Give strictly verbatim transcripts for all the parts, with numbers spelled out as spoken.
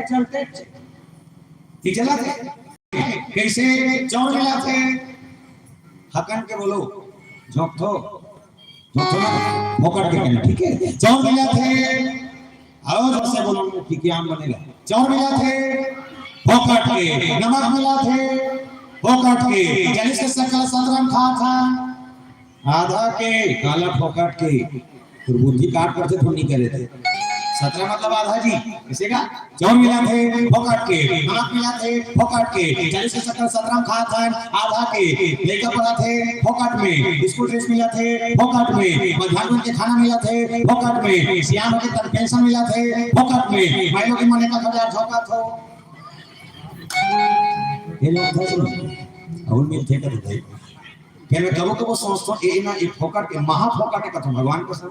चलते, ठीक चला थे। कैसे? चाउर मिलाथे, हकन के बोलो, झोंकथो, झोंकथो ना, फोकट के कहना, ठीक है? चाउर मिलाथे, आओ जोर से बोलो, ठीक है, आम बनेगा। चाउर मिलाथे, फोकट के, नमक मिलाथे, फोकट के, जल्दी से सकल सतरम खा था। आधा के काला फोकट के, तोर बुद्धि काट करथे, थोड़ी करे थे। सतरा मतलब आधा जी, कैसे का? चाउर मिलाथे फोकट के, नमक मिलाथे फोकट के, चालीस से सत्तर सतरा खा था, आधा के लइका पढ़ाथे फोकट में, स्कूल ड्रेस मिलाथे फोकट में, मध्यान्ह के खाना मिलाथे फोकट में, सियान होके तन पेंशन मिलाथे फोकट में, माई लोग के मने का खबर झोंका थो। ये लोग था सुनो, और मिलथे का बताइए। फेर मैं कभू कभू सोचथों, ए ना, ए फोकट के, महा फोकट के कथों भगवान कसम,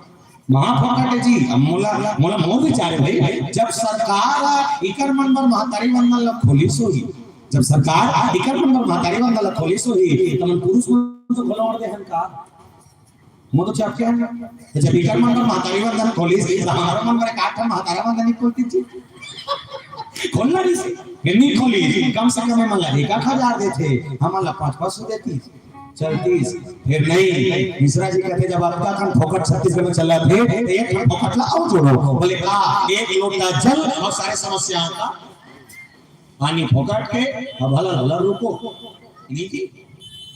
महा फोकट के जी। अब मोला, मोला मोर विचार हे भाई, जब सरकार इकर मन बर महतारी वंदन ला खोलिस होही, जब सरकार इकर मन बर महतारी वंदन ला खोलिस होही, त मन पुरुष मन तो खोलवा दे हन का? मोर तो चपके हन। त जब इकर मन बर महतारी वंदन खोलिस, त हमारा मन बर एक आठ महतारा वंदन नहीं खोलती थी। खोलना नहीं से, फिर नहीं खोली, कम से कम एमन ला एक आठ हजार देथे, हमन ला पाँच पाँच सौ देती, चलतीस। फिर नहीं, मिश्रा जी कहते, "जब आपका कन फोकट छत्तीसगढ़ में चला थे, तो एक ठन फोकट ला और जोड़ो।" बोले, "का?" एक लोटा जल और सारे समस्याओं का पानी फोकट के, अब भला भला रुको। नहीं जी,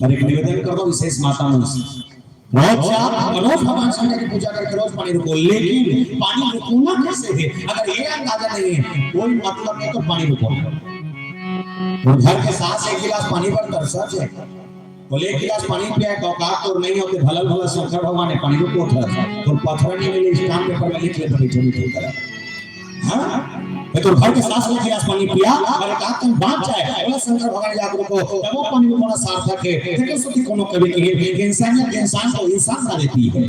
पर एक निवेदन कर दो विशेष माता मन से। रोज जाप, रोज भगवान शंकर की पूजा करके रोज पानी रुको, लेकिन पानी रुकोना कैसे है? अगर ये अंदाजा नहीं है, कोई मतलब नहीं तो पानी रुको। और घर के सास एक गिलास पानी पर तरसत हे, बोले, "एक गिलास पानी पिया, तो औकात तोर नहीं होते, भला भला शंकर भगवान ने पानी रुको था, तो पत्थर नहीं मिले, स्टाम्प पेपर में लिख ले, तो बैठे नहीं करता।" हाँ? मैं तो घर के सास एक गिलास पानी पिया और एक आध कन बाँच जाए, बोला शंकर भगवान याद रखो, तब वो पानी में बड़ा सार्थक है। लेकिन सुखी कोनो कवि की है कि इंसानियत इंसान को इंसान बना देती है,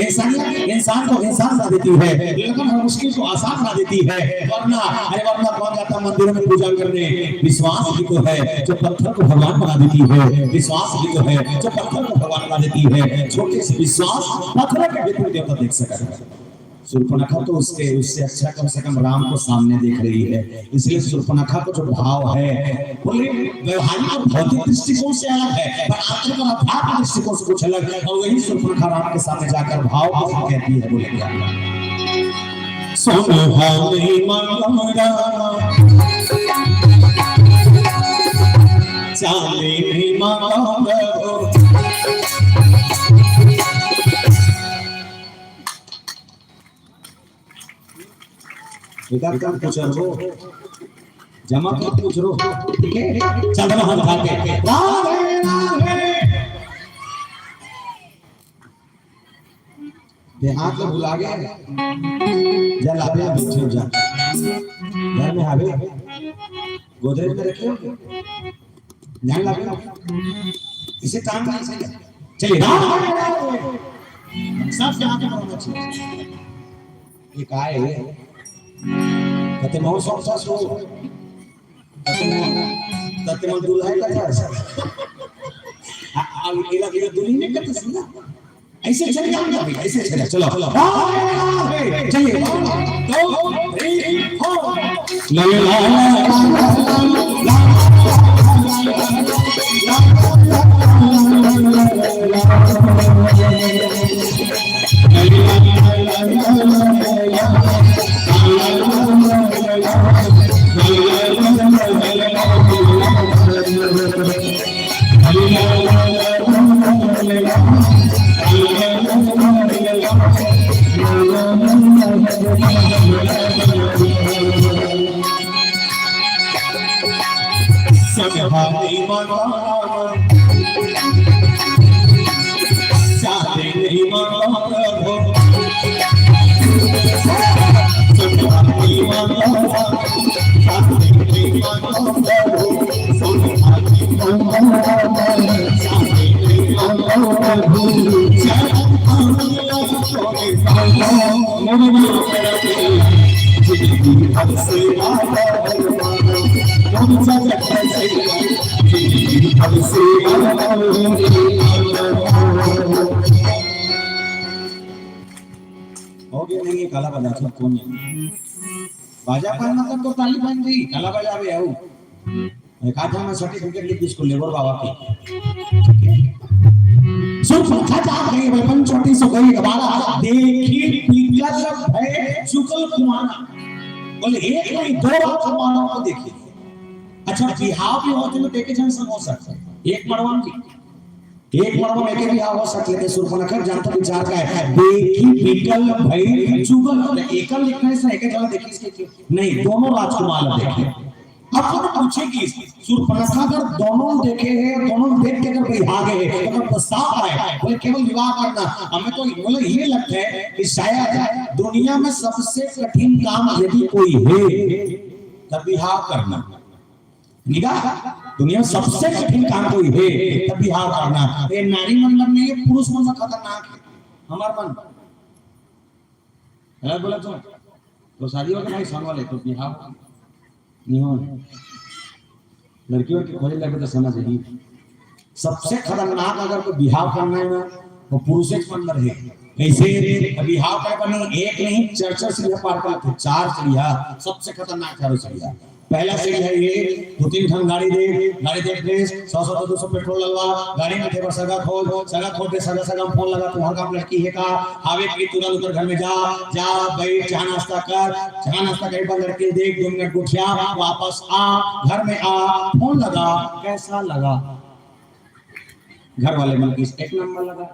इंसानियत इंसान को इंसान बना देती है, लेकिन हर मुश्किल को आसान बना देती है। वरना, अरे वरना कौन जाता मंदिरों में पूजा करने? विश्वास ही तो है जो पत्थर को भगवान बना देती है, विश्वास ही तो है जो पत्थर को भगवान बना देती है। छोटे से विश्वास पत्थर के भीतर देवता देख सकता है। शूर्पणखा तो उसके, उससे अच्छा कम से कम राम को सामने देख रही है, इसलिए शूर्पणखा को जो भाव है, बोले, व्यवहारिक और भौतिक दृष्टिकोण से अलग है, पर आत्मिक और आध्यात्मिक दृष्टिकोण से कुछ अलग है। और वही शूर्पणखा राम के सामने जाकर भाव को कहती है, बोले क्या? सुन हाल मांगो राम, चाली नहीं मांगो प्रभु। बेटा, कम पूछ रहो, जमा मत पूछ रहो, ठीक है? चल, हम खाते हैं। राधे, राधे। देहात में भुला गया। जा लावे, पीछे जा। घर में आवे। गोदरेज में रखे हो? ध्यान लावे। इसे काम नहीं चले। चलिए, राम, राम, राम। सब यहाँ के होना चाहिए। ये काय है? कते मौसम सा सो। कते मौसम, कते मौसम दुल्हन का था। आ, आ, इला, इला दुल्हन ने कते सुना? ऐसे चले जाओ ना भाई, ऐसे चले, चलो। चलिए, one, two, three, four। संभाली माता, शादी नहीं माता प्रभु। संभाली माता, शादी नहीं माता प्रभु। संभाली माता, शादी नहीं माता प्रभु। हो गया, नहीं, ये काला बाजार था, कौन है? बाजा पाए मतलब तो ताली बज रही, काला बजावे आऊ। एक आधा में सर्टिफिकेट लिख इसको लेबर बाबा के। सुन, सुन, खा जा, गई, बोले, "पंचवटी से गई, बारह, देखी, बिगल भय चुगल कुमारा।" बोले, "एक नहीं, दो राजकुमारों को देखी।" अच्छा, बिहाव भी होते में देखे जन संग हो सकता है। एक मड़वा में, एक मड़वा में एक बिहाव हो सकते हैं। सुरपनखा जानता विचार का है, देखी, बिगल भय चुगल, एकल लिखने से एक जगह देखी इसके नहीं, दोनों राजकुमार देखे। अब तो पूछे कि सुरपनखा अगर दोनों देखे हैं, दोनों देख के अगर बिहाव है, तो अगर पश्चाताप आए, बोले, "केवल विवाह करना।" हमें तो, बोले, ये लगता है कि शायद दुनिया में सबसे कठिन काम यदि कोई है, तब बिहाव करना। निगाह, दुनिया में सबसे कठिन काम कोई है, तब बिहाव करना। ये नारी मन में नहीं है, पुरुष मन में खतरनाक है। हमार मन है, बोला तो, तो शादी हो गया भाई, सामने वाले तो बिहाव नहीं हो। लड़की वड़की खोजे लगे तो समझ ली। सबसे खतरनाक अगर कोई बिहाव करना है ना, वो पुरुष के अंदर है। कैसे? अब बिहाव का बनी एक नहीं, चार चार सीढ़िया पार कर लेते, चार सीढ़िया, सबसे खतरनाक चारों सीढ़िया। पहला सीढ़ी है ये, दो तीन ठन गाड़ी देख, गाड़ी देख ले, सौ सौ दो सौ पेट्रोल लगवा, गाड़ी में थे बस सगा खोज, सगा खोज दे, सगा सगा में फोन लगा, तुम्हार काम लड़की है का? हावे की तुरंत उधर घर में जा, जा बैठ, चाह नाश्ता कर, चाह नाश्ता करे बाद लड़की देख, दो मिनट गोठिया, वापस आ, घर में आ, फोन लगा, कैसा लगा? घर वाले मन की एक नंबर लगा।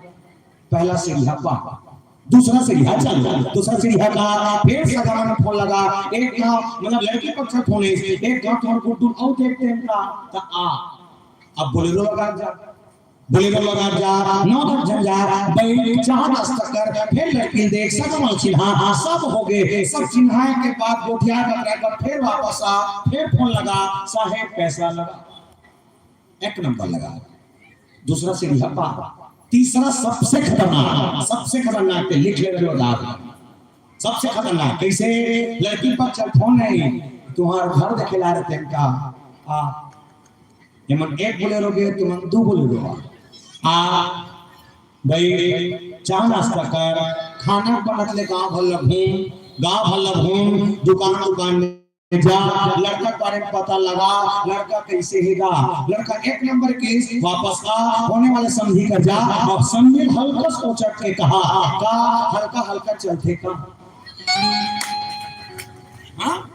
पहला सीढ़िया पा, दूसरा सीढ़िया चल, दूसरा सीढ़िया का, फिर सगा मन फोन लगा, एक गांव, मतलब लड़की पक्ष फोन है, एक गांव तुम्हारे गुड्डू औ देखते हैं का, तो आ। अब बोलेरो लगा जा, बोलेरो लगा जा, नौ दस जन जा, बैठ, चाह नाश्ता कर, फिर लड़की देख, सगा मन चिन्हा, हाँ, सब हो गए, सब चिन्हाए के बाद गोठिया का ड्राइवर फिर वापस आ, फिर फोन लगा, साहेब कैसा लगा? एक नंबर लगा। दूसरा सीढ़िया पार। तीसरा सबसे खतरनाक, सबसे खतरनाक पे लिख ले रहे हो दाग। सबसे खतरनाक कैसे? लड़की पर चल फोन है, तुम्हार घर देखे ला रहे तेन का। आ, ये मन एक बोलेरो गे, तुमन दो बोलेरो। आ, भाई, चाह नाश्ता कर, खाना बनत ले गांव भर ला घूम, गांव भर ला घूम, दुकान दुकान में जा, लड़का के बारे में पता लगा, लड़का कैसे हैगा, लड़का एक नंबर केस, वापस आ, होने वाले समधी कर जा। अब समधी हल्का सोचत के कहा, का हल्का हल्का चलथे का? हाँ?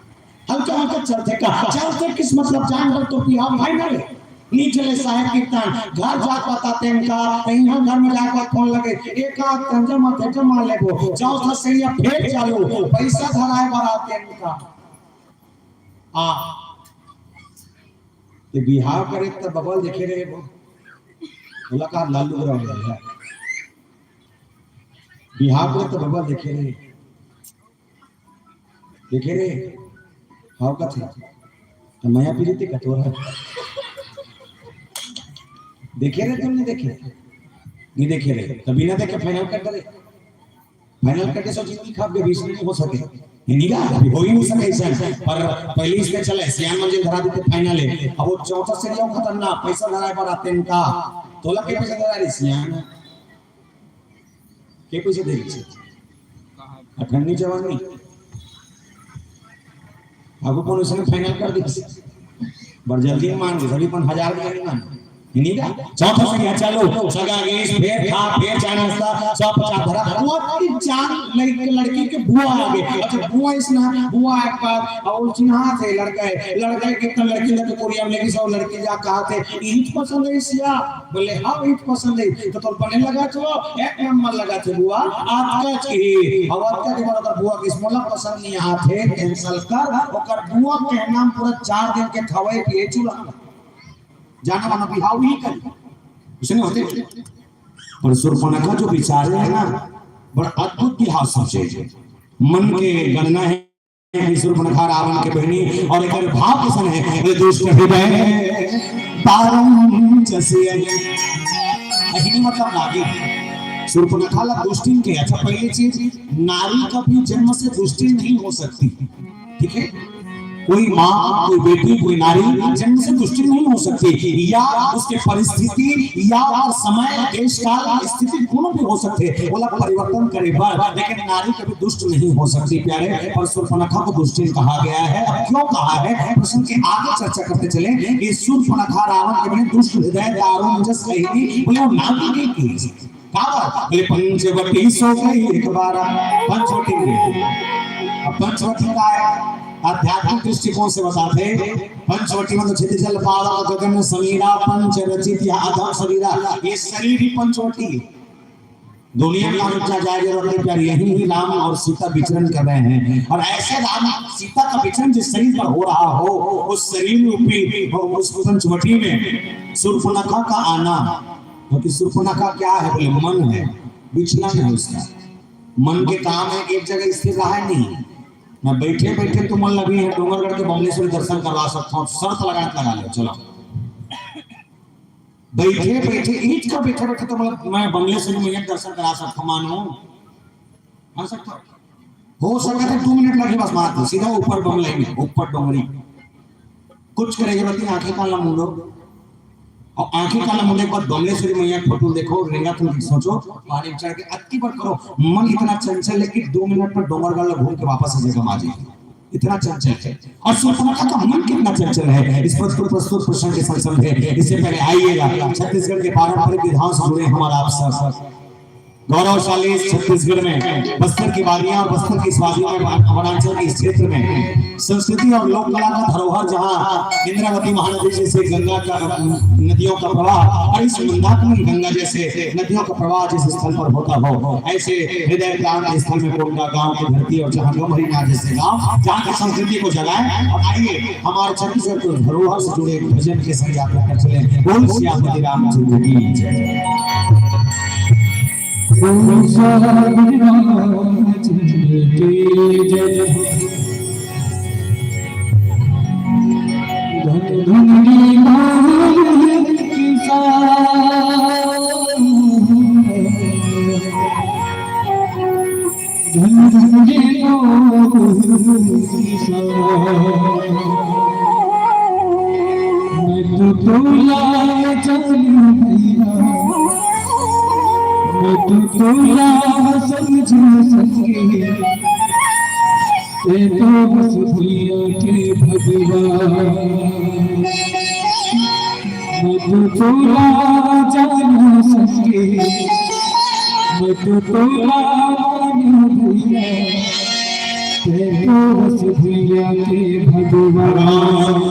हल्का हल्का चलथे का? चलथे किस मतलब? जान पर तो पिया फाइनल है। नी चले साहेब कीर्तन, घर जा पता तेन का, कहीं घर में जाकर फोन लगे, एक आध तंजा माथे जमा लेबो, चौथा सीढ़िया फेर चालू, पैसा धराए बर आते का। आ, ये बिहाव करे त बबल देखे रहे वो। बोला का लालू ग्राम है। बिहाव करे त बबल देखे रहे। देखे रहे। हाव का था? तो मया पीरी ते कटोरा। देखे रहे तुमने देखे? नहीं देखे रहे। तभी ना देखे फाइनल कट रहे। फाइनल कटे सो जिंदगी खाब के बीच में नहीं हो सके। ये नहीं गा, अभी हो ही नहीं सके ऐसा। पर पहले इसमें चले, सियान मंजिल धरा देते फाइनल है। अब वो चौथा सीढ़िया खतरनाक, पैसा धराए पर आते हैं का। तोला के पैसा धरा रही सियान। के पैसा दे रही? अठन्नी जवानी। अब कौन उसने फाइनल कर दी? बर जल्दी मान गए, सभी अपन हजार रुपया नहीं मान। नहीं का? चौथा सीढ़िया चलो, सगा गीस, फेर खा, फेर चाय नाश्ता, सब पचास धरा। वो आपकी जान लड़की, लड़की के बुआ आ गए। अच्छा, बुआ इस ना, बुआ एक बार, और चिन्हा थे लड़का है, लड़का है कितना लड़की लगे कोरिया में लेके सब लड़की जा कहा थे, "ईद पसंद है सिया?" बोले, "हाँ, ईद पसंद है।" तो तोर बने लगा छो, एक नंबर लगा छो बुआ, आज का चाहिए। अब आज का के बाद अगर बुआ किस मोला पसंद नहीं आते, कैंसिल कर, ओकर बुआ के नाम पूरा चार दिन के खवाए पिए चूल्हा। जाना माना बिहाव ही कर। उसने होते। पर सुरपनखा जो विचार है ना, बड़ा अद्भुत बिहाव समझे। मन के गणना है कि सुरपनखा रावण के बहनी और एक भाव किसन है, ये दुष्ट हृदय दारुण जैसे है। अहिनी मतलब नागिन। सुरपनखा ला दुष्टिन के, अच्छा, पहली चीज, नारी कभी जन्म से दुष्टिन नहीं हो सकती, ठीक है? कोई माँ, कोई बेटी, कोई नारी जन्म से दुष्ट नहीं हो सकती, या उसके परिस्थिति या और समय, देश काल, स्थिति दोनों भी हो सकते हैं। ओला परिवर्तन करे बर, लेकिन नारी कभी दुष्ट नहीं हो सकती प्यारे। पर शूर्पणखा को दुष्टिन कहा गया है। अब क्यों कहा है, प्रश्न के आगे चर्चा करते चले कि शूर्पणखा रावण के लिए दुष्ट हृदय दारुण जस कहती, बोले वो नारी नहीं थी। का बात? बोले पंचवटी सो गई एक बार। पंचवटी में, अब पंचवटी का है, आध्यात्मिक दृष्टिकोण से बताते, पंचवटी मतलब क्षितिज जल पावक गगन समीरा पंच रचित या अधम शरीरा, ये शरीर ही पंचवटी है। दुनिया का रुचना जाए जरूरत नहीं प्यारी, यही ही राम और सीता विचरण कर रहे हैं। और ऐसे राम सीता का विचरण जिस शरीर पर हो रहा हो, उस शरीर रूपी और उस पंचवटी में शूर्पणखा का आना, क्योंकि शूर्पणखा क्या है बोले, मन है, विचलन है उसका। मन के काम है, एक जगह स्थिर रहा नहीं। मैं बैठे बैठे तो मन लगी है, डोंगरगढ़ के बमलेश्वरी दर्शन करवा सकता हूँ, शर्त लगा के लगा लो, चलो। बैठे बैठे, ईंट का बैठे बैठे तो मतलब मैं बमलेश्वरी मैया के दर्शन करा सकता हूँ, मानो, आ सकता हूँ। हो सकता है दो मिनट लगे बस, मात्र सीधा ऊपर बमले में, ऊपर डोंगरी। कुछ करे जरूरत नहीं, आंखें कान ला मूंदो। और आंखें कान ला मूंदे के बाद बमलेश्वरी मैया के फोटो देखो, रेंगा तुम सोचो, पानी में चढ़ के अतकी बार करो, मन इतना चंचल है कि दो मिनट में डोंगरगढ़ ला घूम के वापस इस जगह आ जाए, इतना चंचल है। और शूर्पणखा का मन कितना चंचल है, इस पर तो प्रस्तुत प्रसंग के संग समझे। इससे पहले आइएगा, छत्तीसगढ़ के पारंपरिक विधाओं से जुड़े हमारा आप सब गौरवशाली छत्तीसगढ़ में बस्तर की वादियां और बस्तर की इस वादियों में वन-, वनांचल के इस क्षेत्र में संस्कृति और लोक कला का धरोहर, जहां इंद्रावती महानदी जैसे गंगा का, नदियों का प्रवाह और इस मंदाकिनी गंगा जैसे नदियों का प्रवाह जिस स्थल पर होता हो, ऐसे हृदय प्राण स्थल में कोंडागांव की धरती और जहां गमरी नाच जैसे गांव, जहां की संस्कृति को जगाए। और आइए, हमारे छत्तीसगढ़ के धरोहर से जुड़े एक भजन के संग यात्रा कर चले। बोल सियापति रामचंद्र की जय। बोल सियापति रामचंद्र की जय। धन धन की माल की सा। मैं तो तोला जानू भैया, मैं तो तोला समझू सके, ये तो बस भैया के भगवान। मैं तो तोला जानू सके, मैं तो तोला मानू भैया, मैं तो बस भैया के भगवान।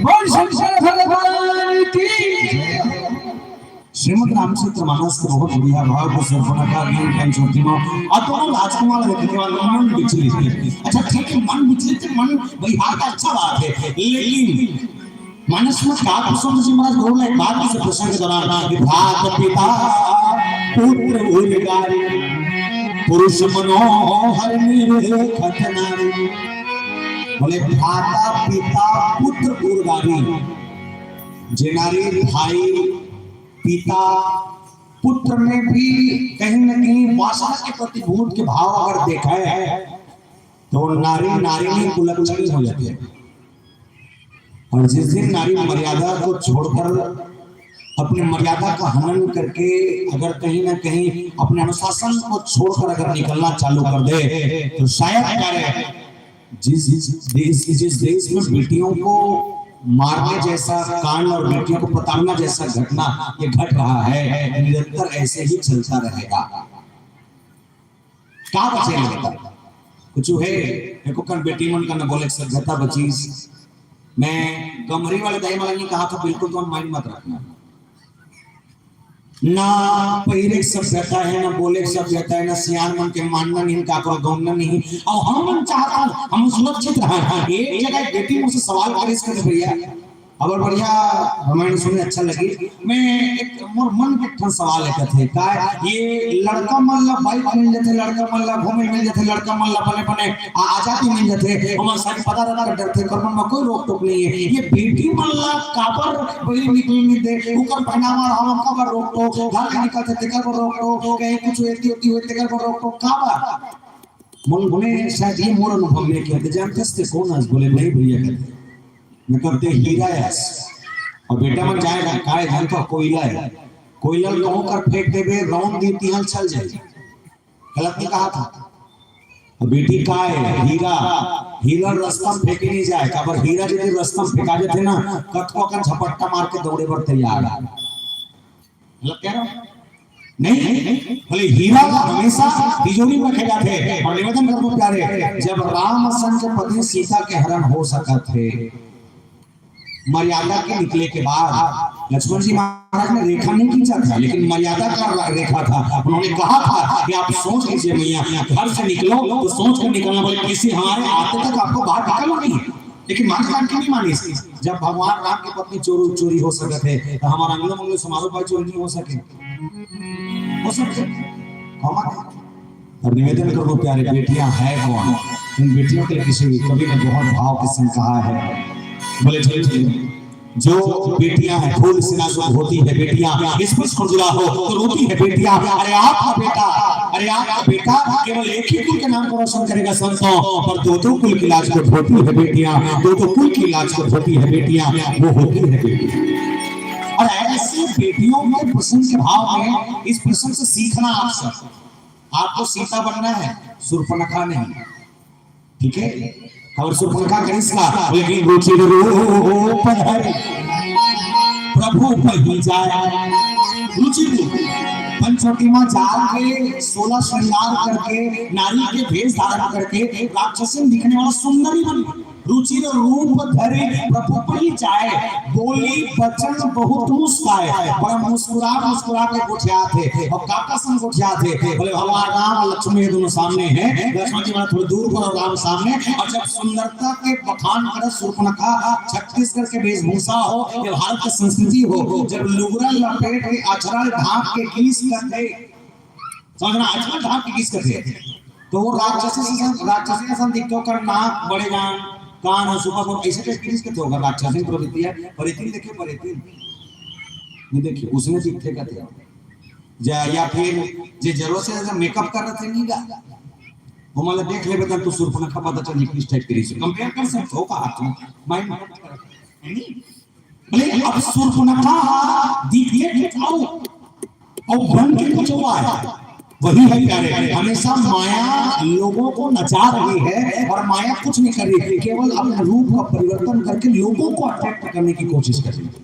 बोल शंकर भगवान की। श्रीमद् रामचरित मानस के बहुत बढ़िया भाव को सुरपणखा ज्ञान पंचवटी में। और दोनों राजकुमार के केवल मन विचलित है। अच्छा, ठीक है, मन विचलित है, मन वही हाथ अच्छा बात है, लेकिन मानस में का कुसुम जी महाराज बोल रहे बात से प्रसंग के दौरान कि भ्रात पिता पुत्र उर गारी, पुरुष मनोहर निरेखत नारी। बोले भ्राता पिता पुत्र उर गारी, जे नारी भाई पिता पुत्र में भी कहीं ना कहीं वासना के प्रति भूत के भाव अगर देखा है तो नारी नारी में कुलक्षणी हो जाती है। और जिस दिन नारी मर्यादा को छोड़कर, अपने मर्यादा का हनन करके अगर कहीं ना कहीं अपने अनुशासन को छोड़कर अगर निकलना चालू कर दे तो शायद क्या है, जिस देश जिस देश में बेटियों को मारने जैसा कांड और बेटियों को प्रताड़ना जैसा घटना ये घट रहा है, निरंतर ऐसे ही चलता रहेगा। का बचे लगता कुछ है? देखो कल बेटी मन का न बोले सभ्यता बचीस, मैं गमरी वाले दाई मन ला नहीं कहा था, बिल्कुल तुम माइंड मत रखना। ना पहिरे के सभ्यता है, ना बोले के सभ्यता है, ना सियान मन के मानना नहीं, काकरो गौनना नहीं। और हम मन चाहता हूँ हम सुरक्षित रहा। एक जगह एक बेटी मुझसे सवाल करिस के, भैया, अबर बढ़िया रामायण सुने, अच्छा लगी। मैं एक मोर मन के ठन सवाल है कथे, का ये लड़का मन ला बाइक मिल जथे, लड़का मन ला घूमे मिल जथे, लड़का मन ला बने बने आ-, आजादी मिल जथे, ओमन सारी पता रख कर डरथे, कर मन में कोई रोक टोक नहीं है। ये बेटी मन ला काबर बहिरी निकल नहीं दे, ओकर पहनावा हम काबर रोक टोक, घर के निकलथे तेकर पर रोक टोक, कहीं कुछ एती ओती होय तेकर पर रोक टोक, काबर? मन बोले, शायद ये मोर अनुभव में क्या थे, जानते थे कौन आज? बोले, नहीं भैया, कहते मैं कहते हीरा है। और बेटा मन जाएगा, काय जानता कोयला है, कोयला ला कहूं कर फेंक देबे, रौन दी तिहां चल जाए। गलत नहीं कहा था। और बेटी काय है? हीरा। हीरा रस्ता में फेंके नहीं जाए, काबर हीरा यदि रस्ता में फेंका जाते ना, कतको अकन झपट्टा मार के दौड़े बर तैयार है। गलत कह रहा हूं? नहीं, भले हीरा ला हमेशा तिजोरी में रखे जाथे। और निवेदन करबो प्यारे, जब राम संग पत्नी सीता के हरण हो सकत हे, मर्यादा के निकले के बाद लक्ष्मण जी महाराज ने रेखा नहीं खींचा था, लेकिन मर्यादा का रा-, रेखा था। उन्होंने कहा था कि आप सोच लीजिए मैया, घर से निकलो तो सोच कर निकलना, बोले किसी हमारे आते तक आपको बाहर निकलना नहीं है। लेकिन माता जानकी के नहीं मानी इसकी। जब भगवान राम की पत्नी चोरी चोरी हो सकत हे, तो हमारा अंगलो मंगलो समारोह भाई चोरी नहीं हो सके, हो सके? हम और निवेदन करबो प्यारे, बेटियां हैं कौन? इन बेटियों के लिए किसी कवि ने बहुत भाव के संग कहा है, बोले, ठीक है, जो बेटियां हैं, फूल से नाजुक होती है बेटियां, स्पर्श खुरदुरा हो तो रोती है बेटियां। अरे आपका बेटा, अरे आपका बेटा केवल एक ही कुल के नाम को रोशन करेगा संतों, पर दो दो कुल की लाज को ढोती है बेटियां, दो दो कुल की लाज को ढोती है बेटियां, वो होती है बेटियां। और ऐसे बेटियों के प्रसंग के भाव में इस प्रसंग से सीखना आप सब। आपको सीता बनना है, सुर्पनखा नहीं, ठीक है? और सुर्पनखा करिस का, लेकिन रुचिर रूप धरि प्रभु पहि जाय। रुचिर रूप, पंचवटी में जाके सोलह श्रृंगार करके, नारी के भेष धारण करके, राक्षसी दिखने वाला सुंदरी बन गई। रुचिर रूप धरि प्रभु पहि जाय, बोली बचन बहुत मुस्काय। बड़ा मुस्कुरा मुस्कुरा के गोठियाथे। और काका संग गोठियाथे? बोले, भगवान राम और लक्ष्मण ये दोनों सामने हैं, लक्ष्मण जी महाराज थोड़ी दूर पर और राम सामने। और जब सुंदरता के बखान करे सुर्पनखा, छत्तीसगढ़ के वेशभूषा हो या भारत की संस्कृति हो, जब लुगरा लपेट के अछरा ढांप के किस करथे, समझना, आजकल ढांप के किस करथे, तो वो राक्षसी से, राक्षसी के संग दिखते, ओकर नाक बड़े जान, कान हो, सुपर को ऐसे टाइप के किस करथे होगा, राक्षसी प्रवृत्ति है। परेतिन देखे, परेतिन नहीं देखे, उसने दिखते कहते हैं। जा, या फिर जे जरूरत से ज्यादा मेकअप कर रहे थे, नहीं गा, वो मतलब देख लेबे, तब तो सुर्पनखा पता चल किस टाइप के रही। कंपेयर कर सकते हो का आप? माइंड, नहीं? भले अब सुर्पनखा दिखते दिखाओ, और बन के कुछ हुआ है, वही है प्यारे। हमेशा माया लोगों को नचा रही है और माया कुछ नहीं कर रही, केवल अपने रूप का परिवर्तन करके लोगों को अट्रैक्ट करने की कोशिश कर रही है।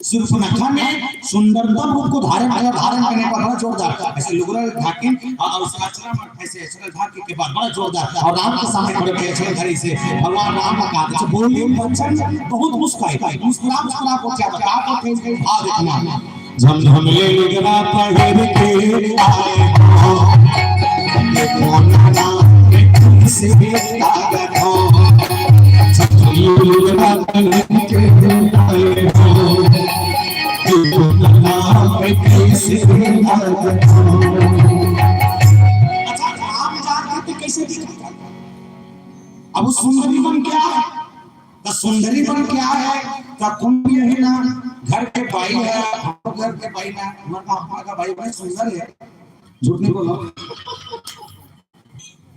सुर्पनखा ने सुंदरतम रूप को धारण किया, धारण करने पर बड़ा जोरदार, ऐसे लुगरा ढाकिन और उसका आचरण ऐसे, ऐसे ढाक के बाद बड़ा जोरदार, और राम के सामने खड़े थे, ऐसे धरी से भगवान राम का कहा, अच्छा, बोली बचन बहुत मुस्काई, मुस्कुरा मुस्कुरा को क्या बता, तो थे भाव इतना। झम झम ये लुगरा पहिर के आए हो, ये कौन नाम से लागत हो। झम झम ये लुगरा पहिर के आए हो, ये कौन नाम से लागत हो। अच्छा, आप जानते थे कैसे दिखता? अब वो सुंदरी बन क्या है? तो सुंदरी बन क्या है? तो कुंभ यही ना, घर के बाई है, हम घर के बाई ना, हमारा, हमारा बाई बड़े सुंदर है, झूठ नहीं बोलो।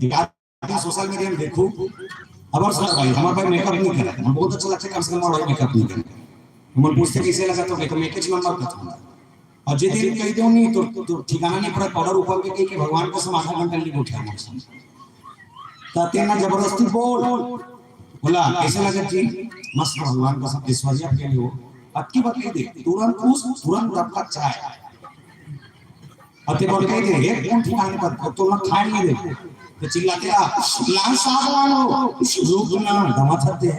एक आदमी सोशल मीडिया में देखो, हमारे साथ भाई, हमारे भाई मेकअप नहीं करे, हम बहुत अच्छा लगता है, कम से कम हमारा भाई मेकअप नहीं करे। हम पूछते कैसे लगा, तो कहते मेकअप नंबर का था। और जे दिन कह दो नहीं तो, तो ठिकाना नहीं पड़ा, पाउडर ऊपर के, के भगवान को सम आधा घंटा नहीं उठा। ताते ना जबरदस्ती बोल, बोला, "कैसे लगे जी?" "मस्त, भगवान का सब ऐश्वर्या फैल हो।" अतकी बात कह दे, तुरंत उस, तुरंत डबका चाय। अते बोल कह दे, "एक कौन ठिकाने पर तो ना खाए नहीं दे।" तो चिल्लाते आ, "लाल साग लाओ, रूप ना दमा थते।"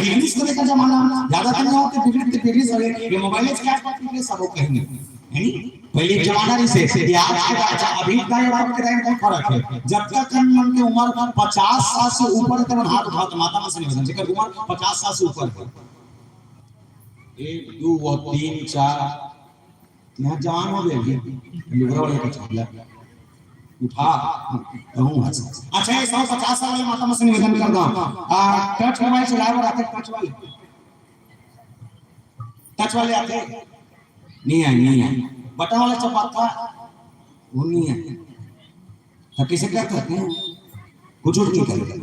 बिगड़िस करे का जमाना, ज्यादा दिन नहीं होते, बिगड़िस ते बिगड़िस हवे, ये मोबाइल से क्या बिगड़िस, सब वो कहेंगे, है नी? पहले एक जमाना रहिसे, ये आज के, अच्छा, अभी का ये बात के टाइम का फर्क है। जब तक हम मन के उम्र पचास साल से ऊपर है, तब हाथ उठाओ, तो माता मन से निवेदन, जेकर उम्र पचास साल से ऊपर है। एक, दो, वो तीन, चार, यहाँ जवान हो गए, लुगरा वाले का छाला। उठा, कहूँ हंस। अच्छा, ये सौ पचास साल वाले माता मन से निवेदन कर दो। आ, टच मोबाइल चलाए वाला आते, टच वाले। टच वाले आते? नहीं आए, नहीं आए। बटन वाला चपाता, वो नहीं आए। तो कैसे क्या करते हैं? कुछ नहीं करेगा।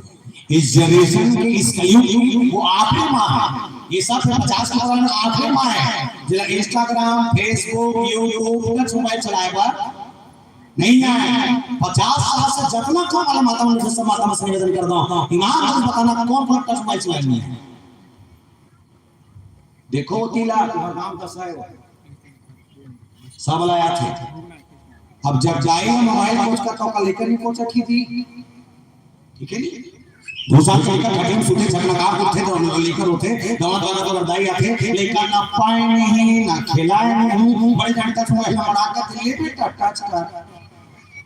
इस जनरेशन के, इस कलयुग की वो आखिरी माँ है। ये सब से पचास के पुराने आखिरी माँ है, जिला Instagram, Facebook, YouTube, touch mobile चलाए बार नहीं आए। पचास साल से जितना कम वाला माता मन से, माता मन से निवेदन कर दो, ईमान से बताना कौन कौन टच मोबाइल चलाए नहीं है। देखो वो तीला, तुम्हारा गांव कैसा है वो? सब लाया थे। अब जब जाए मोबाइल कोच का तो कल लेकर नहीं कोच रखी थी, ठीक है नी? दूसरा चल का कठिन सुने झकनकार उठे तो हम लेकर उठे, दवा दवा तो लड़ाई आते, लेकर ना पाए नहीं, ना खिलाए नहीं, बड़े घंटा से मोबाइल में बड़ा कर ले बेटा, टच कर।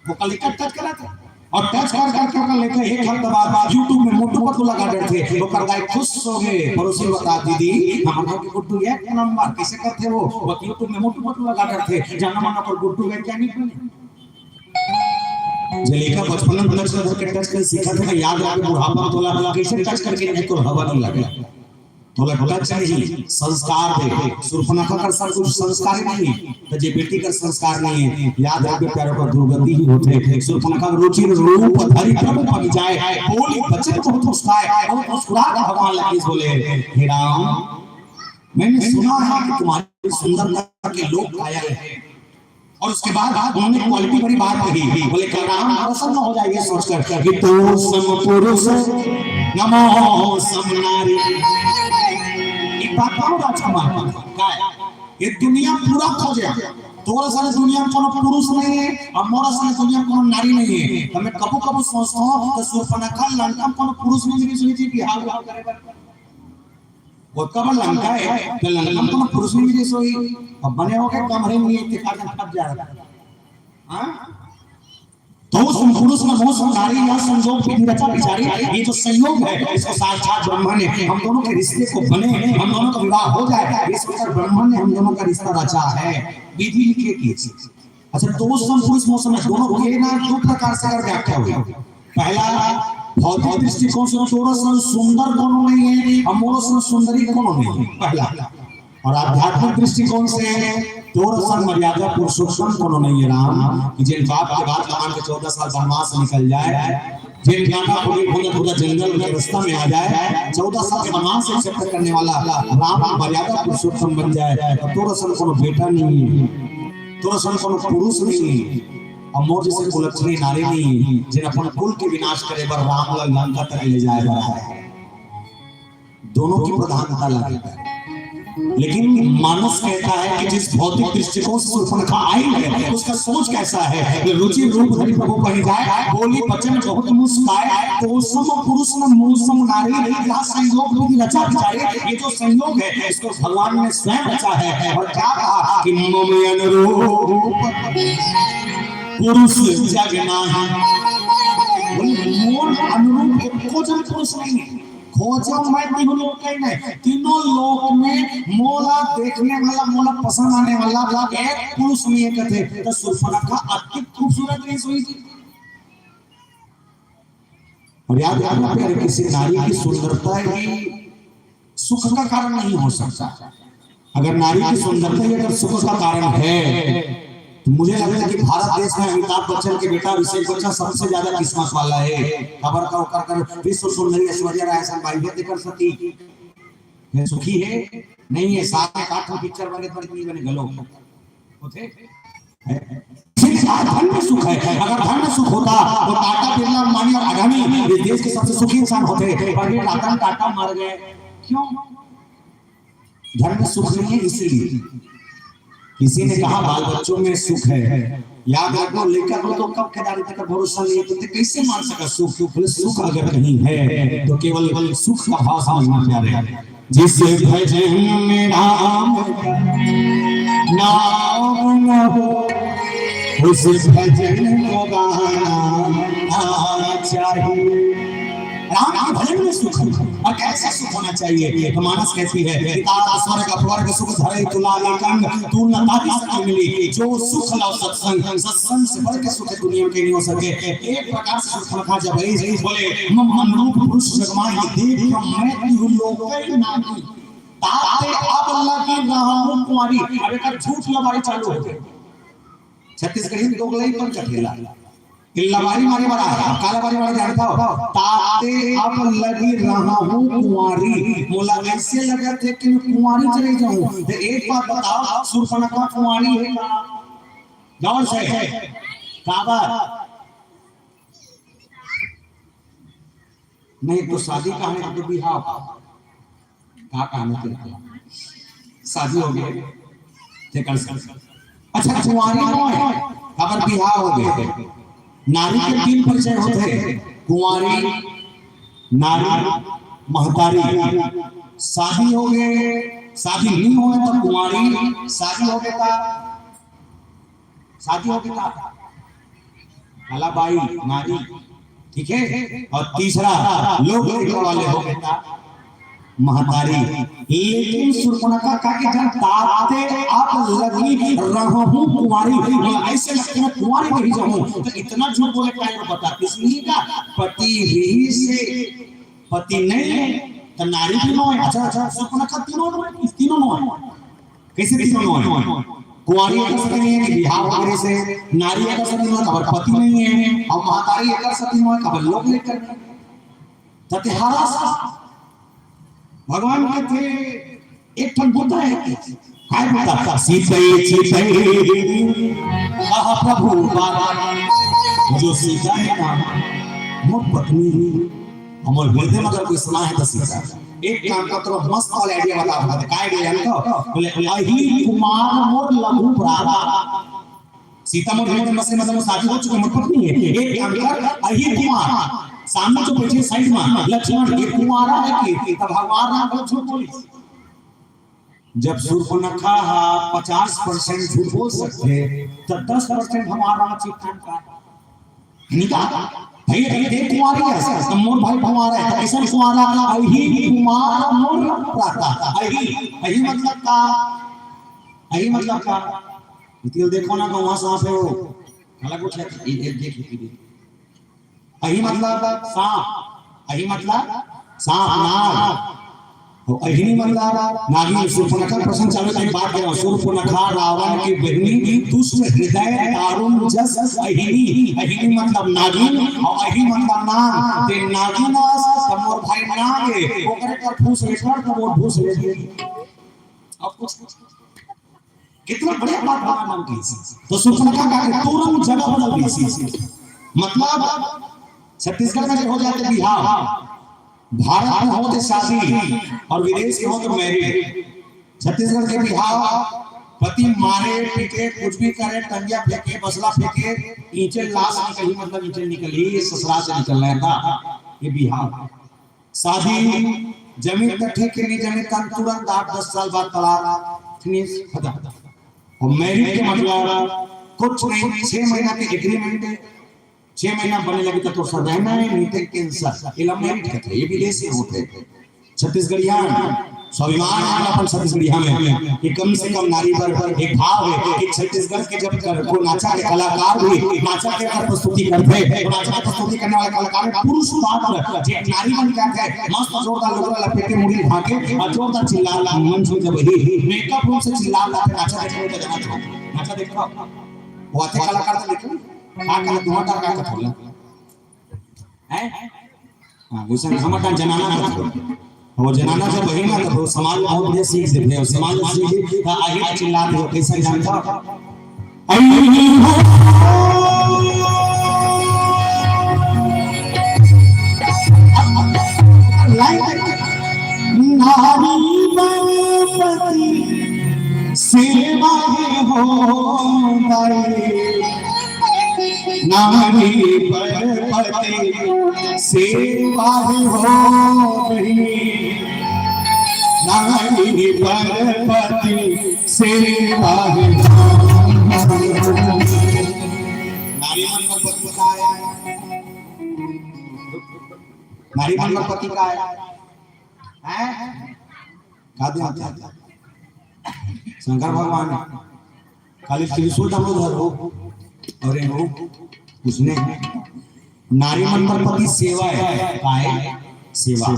वो कल लेकर टच करा था। और टच कर करके ओकर लेके एक हफ्ता बाद YouTube में मोटू पतलू लगा डरथे, ओकर दाई खुश हो गए, पड़ोसी बता, "दीदी, हमर घर के गुड्डू एक नंबर, कैसे करथे वो, वो YouTube में मोटू पतलू लगा डरथे, जाना माना ओकर गुड्डू वैज्ञानिक बने।" जे लइका बचपन में टच कर करके टच कर सीखत है, याद रखे बुढ़ापा में तोला कैसे टच करके नहीं तो हवा नहीं लगे। तोला टच नहीं, संस्कार दे। सुर्पनखा कर सब कुछ संस्कार ही नहीं है, तो जे बेटी कर संस्कार नहीं है, याद रखे प्यारों का दुर्गति ही होते हैं। सुर्पनखा का रुचि रूप धरि प्रभु पग जाए, बोली बचन बहुत मुस्काए, बहुत मुस्कुरा के भगवान लगे बोले, "हे राम, मैंने सुना है कि तुम्हारी सुंदरता के लोग कायल है।" और उसके बाद उन्होंने क्वालिटी भरी बात कही, बोले, "कल राम प्रसन्न हो जाएंगे सोचकर कि तोर सम पुरुष नमो सम नारी।" एक बात कहूँ राजकुमार, का है? ये दुनिया पूरा खोजे, तोर सारे दुनिया में कोनो पुरुष नहीं है और मोर सारे दुनिया में कोनो नारी नहीं है। तो मैं कबू कबू सोचता हूँ तो सुर्पनखा लंका में कोनो पुरुष नहीं मिली जी बिहार उहार करे बर। वो कब लंका है, तो लंका में कोनो पुरुष नहीं मिली सोई। अब बने हो गए कमरे में, इतने कारण फट जा रहा है। हाँ? तो उस पुरुष में बहुत नारी या संयोग विधि रचा बिचारी, ये जो संयोग है, इसको साक्षात ब्रह्मा ने हम दोनों के रिश्ते को बने, हम दोनों का विवाह हो जाए, इस प्रकार ब्रह्मा ने हम दोनों का रिश्ता रचा है, विधि लिखे की। अच्छा, तो उस सम पुरुष मौसम में दोनों के ना दो प्रकार से अगर व्याख्या हुई। पहला, भौतिक दृष्टिकोण से तोर सन सुंदर कोनो नहीं है, हम मोर सन सुंदरी कोनो नहीं है, पहला। और आध्यात्मिक दृष्टिकोण से तोर सन मर्यादा पुरुषोत्तम कोनो नहीं है राम, कि जिन बाप के बात मान के चौदह साल वनवास निकल जाए, जिन गाना खुली खुदा खुदा जंगल के रास्ता में आ जाए, चौदह साल के वनवास से accept करने वाला राम मर्यादा पुरुषोत्तम बन जाए, तो तोर सन कोनो बेटा नहीं है, तोर सन कोनो पुरुष नहीं है, और मोर जैसे कुलक्षणी नारी नहीं है, जिन अपन कुल के विनाश करे बर राम ला लंका तक ले जाए बर है। दोनों की प्रधानता लगे। लेकिन मानस कहता है कि जिस भौतिक दृष्टिकोण से सुर्पनखा आई है, उसका सोच कैसा है? ये रुचि रूप धरि प्रभु पग जाए, बोली बचन बहुत मुस्काए, तो सम पुरुष न मोर सम नारी, यहाँ संयोग विधि रचा बिचारी। ये जो संयोग है, इसको भगवान ने स्वयं रचा है। और क्या कहा कि मम अनुरूप पुरुष जग नाही। बोले, मोर अनुरूप एको जन पुरुष नहीं है। खोजो मैं तिहु लोक कहीं नहीं, तीनों लोक में मोला देखने वाला, मोला पसंद आने वाला एक पुरुष नहीं है कहते, तो सुर्पनखा अति खूबसूरत नहीं सोई जी। और याद रखना प्यारे, किसी नारी की सुंदरता ही सुख का कारण नहीं हो सकता। अगर नारी की सुंदरता ही अगर सुख का कारण है, तो मुझे लगता है कि भारत देश में अमिताभ बच्चन के बेटा अभिषेक बच्चन सबसे ज्यादा किस्मत वाला है। खबर का ओकर कर विश्व सुंदरी ऐश्वर्या राय सन बाई होते कर सकी है, सुखी है, नहीं है। साथ में काठ में पिक्चर बने, बड़े नहीं बने, गलो होते हैं। सिर्फ धन में सुख है। अगर धन में सुख होता तो टाटा, बिरला, अंबानी और अडानी इस देश के सबसे सुखी इंसान होते, पर ये रतन टाटा मर गए। क्यों? धन में सुख नहीं है, इसीलिए। किसी ने कहा, "बाल बच्चों में सुख है।" याद रखो, लइका को तो कब केदारी तक भरोसा नहीं है, तो ते कैसे मान सका सुख? बोले, सुख अगर कहीं है तो केवल सुख का भाव समझना प्यारे। जिस भजन में राम का नाम न हो, उस भजन को गाना चाहिए। राम के भजन में सुख है। और कैसा सुख होना चाहिए? तो मानस कहती है, "पिता स्वर्ग अपवर्ग सुख धरे तुला एकंग, तू न ताहि सके मिली।" जो सुख लाओ सत्संग, सत्संग से बढ़ के सुख दुनिया में कहीं नहीं हो सके। एक प्रकार से सुख रखा जब भाई बोले, "म-, मन रूप पुरुष जगमाही, देख मैं तिहु लोक नाही। ताते अब लगी रहूं कुंवारी।" अब एक झूठ लबारी चालू हो गई। छत्तीसगढ़ी में दोगलई पर कथेला। लबारी मारे वाला है, अब का लबारी मारे जानता हो? "ताते अब लगी रहूं कुंवारी।" मोला ऐसे लगत है कि मैं कुंवारी चले जाऊं। तो एक बात बताओ, सुर्पनखा कुंवारी है का? गौर से। काबर? नहीं तो शादी कहानी तो बिहाव। का कहानी तेरे को? शादी हो गई, तेकर से। अच्छा, कुंवारी नो है, काबर बिहाव हो गए। नारी के तीन परिचय होते हैं, कुंवारी, नारी, महतारी। शादी हो गए, शादी नहीं हुए तो कुंवारी, शादी हो गए तो शादी हो गया, कलाबाई नारी, ठीक है। और तीसरा लोक लेकर वाले हो गया महतारी। लेकिन सुर्पनखा का के जन ताते अब लगी रहूं कुंवारी, मतलब ऐसे लगते हैं कुंवारी रही जाऊं। तो इतना झूठ बोले का, ये बता, इसलिए का पति ही से पति नहीं है तो नारी भी नो है। अच्छा, अच्छा, सुर्पनखा तीनों नो है, तीनों नो है। कैसे तीनों नो है? कुंवारी एकर सती नहीं है कि बिहाव करे से, नारी एकर सती नो है, काबर पति नहीं है, और महतारी एकर सती नो है, काबर लोक लेकर नहीं। तते हरा सा भगवान कहते एक ठन बुद्ध है, काय बुद्ध? सीतई, सीतई, कहा प्रभु बार, जो सीता है ना, मोर पत्नी ही। हमर हृदय में अगर कोई समा है तो सीता। एक काम का, तोर मस्त वाला idea बता, बता, काय idea है तो? बोले, "अही कुमार मोर लघु प्राता।" सीता मोर हृदय में से, मतलब, शादी हो चुकी, मोर पत्नी है। एक काम कर, अही कुमार, सामने जो बैठे side में, लक्ष्मण, ये कुंवारा है कि? तब भगवान राम को झूठ बोली। जब सुर्पनखा हा पचास percent झूठ बोल सकथे, त दस percent हमार राम चित्तन का निका। भाई, अगर देख कुंवारी है, त मोर भाई कुंवारा है, त ऐसा कुंवारा, अही कुमार मोर प्राता। अही, अही मतलब का? अही मतलब का? इतिल देखो ना, गौवा सांप है वो। काला कुछ है, ये, ये देख, ये देख। अही मतलब सांप, अही मतलब सांप, नाग। और अहिनी मतलब नागिन। सुर्पनखा प्रसंग चालू, एक बात कह रहा हूँ, सुर्पनखा रावण की बहिनी, दुष्ट हृदय दारुण जस अहिनी। अहिनी मतलब नागिन और अही मतलब नाग। ते नागिन अस, त मोर भाई नाग है, ओकरे कर फूस ले कर, त मोर फूस ले। अब कुछ कितना बढ़िया बात भगवान राम कहिस। तो सुर्पनखा का के तुरंत जगह बदल दीस। मतलब छत्तीसगढ़ में हो जाते बिहाव, भारत में होते शादी और विदेश में होते marriage। छत्तीसगढ़ के बिहाव, पति मारे पीटे, कुछ भी करे, टंगिया फेंके, बसला फेंके, ईंचे लाश निकली, मतलब ईंचे निकली, ये ससुराल से निकल रहा था, ये बिहाव। शादी जमीन तक ठीक है, नहीं जमीन तक तुरंत आठ दस साल बाद तलाक, finish, खत्म। और marriage के मतलब कुछ नहीं, छह महीना के agreement है, छह महीना बने लगे तो तोर साथ रहना है, नहीं तो cancel। ये love marriage कहते हैं, ये विदेश में होते हैं। छत्तीसगढ़िया स्वाभिमान है अपन छत्तीसगढ़िया में कि कम से कम नारी पर एक भाव है कि छत्तीसगढ़ के जब कर, को नाचा के कलाकार भी नाचा के कर प्रस्तुति करते हैं, तो नाचा के प्रस्तुति करने वाले कलाकार में पुरुष पात्र जे नारी बन के आते हैं, मस्त जोरदार लुगरा लपेटे मुड़ी ढाके और जोरदार चिल्ला मंच में जब ही makeup room से चिल्ला लाते नाचा देखने का जगह, नाचा देखो, वो आते कलाकार तो देखो, का कला धुआंधार का कथोला है। हाँ, वैसे हमर का जनाना कथो। वो जनाना जब बहिना कथो, समाज में बहुत बढ़िया सीख देते हैं। समाज में सीख दे, हाँ, आही चिल्ला दे, कैसा जानता? आई हो। नारी बापति सेवा हे हो दाई, नारी पर पति सेवा हे हो बहिनी, नारी पर पति सेवा हे हो। नारी मन पर पति का है? नारी मन पर पति का है? हैं? का दे होता है? शंकर भगवान है। खाली त्रिशूल डमरू धर हो और ये हो, उसने नारी मन पर पति सेवा है, का है? सेवा।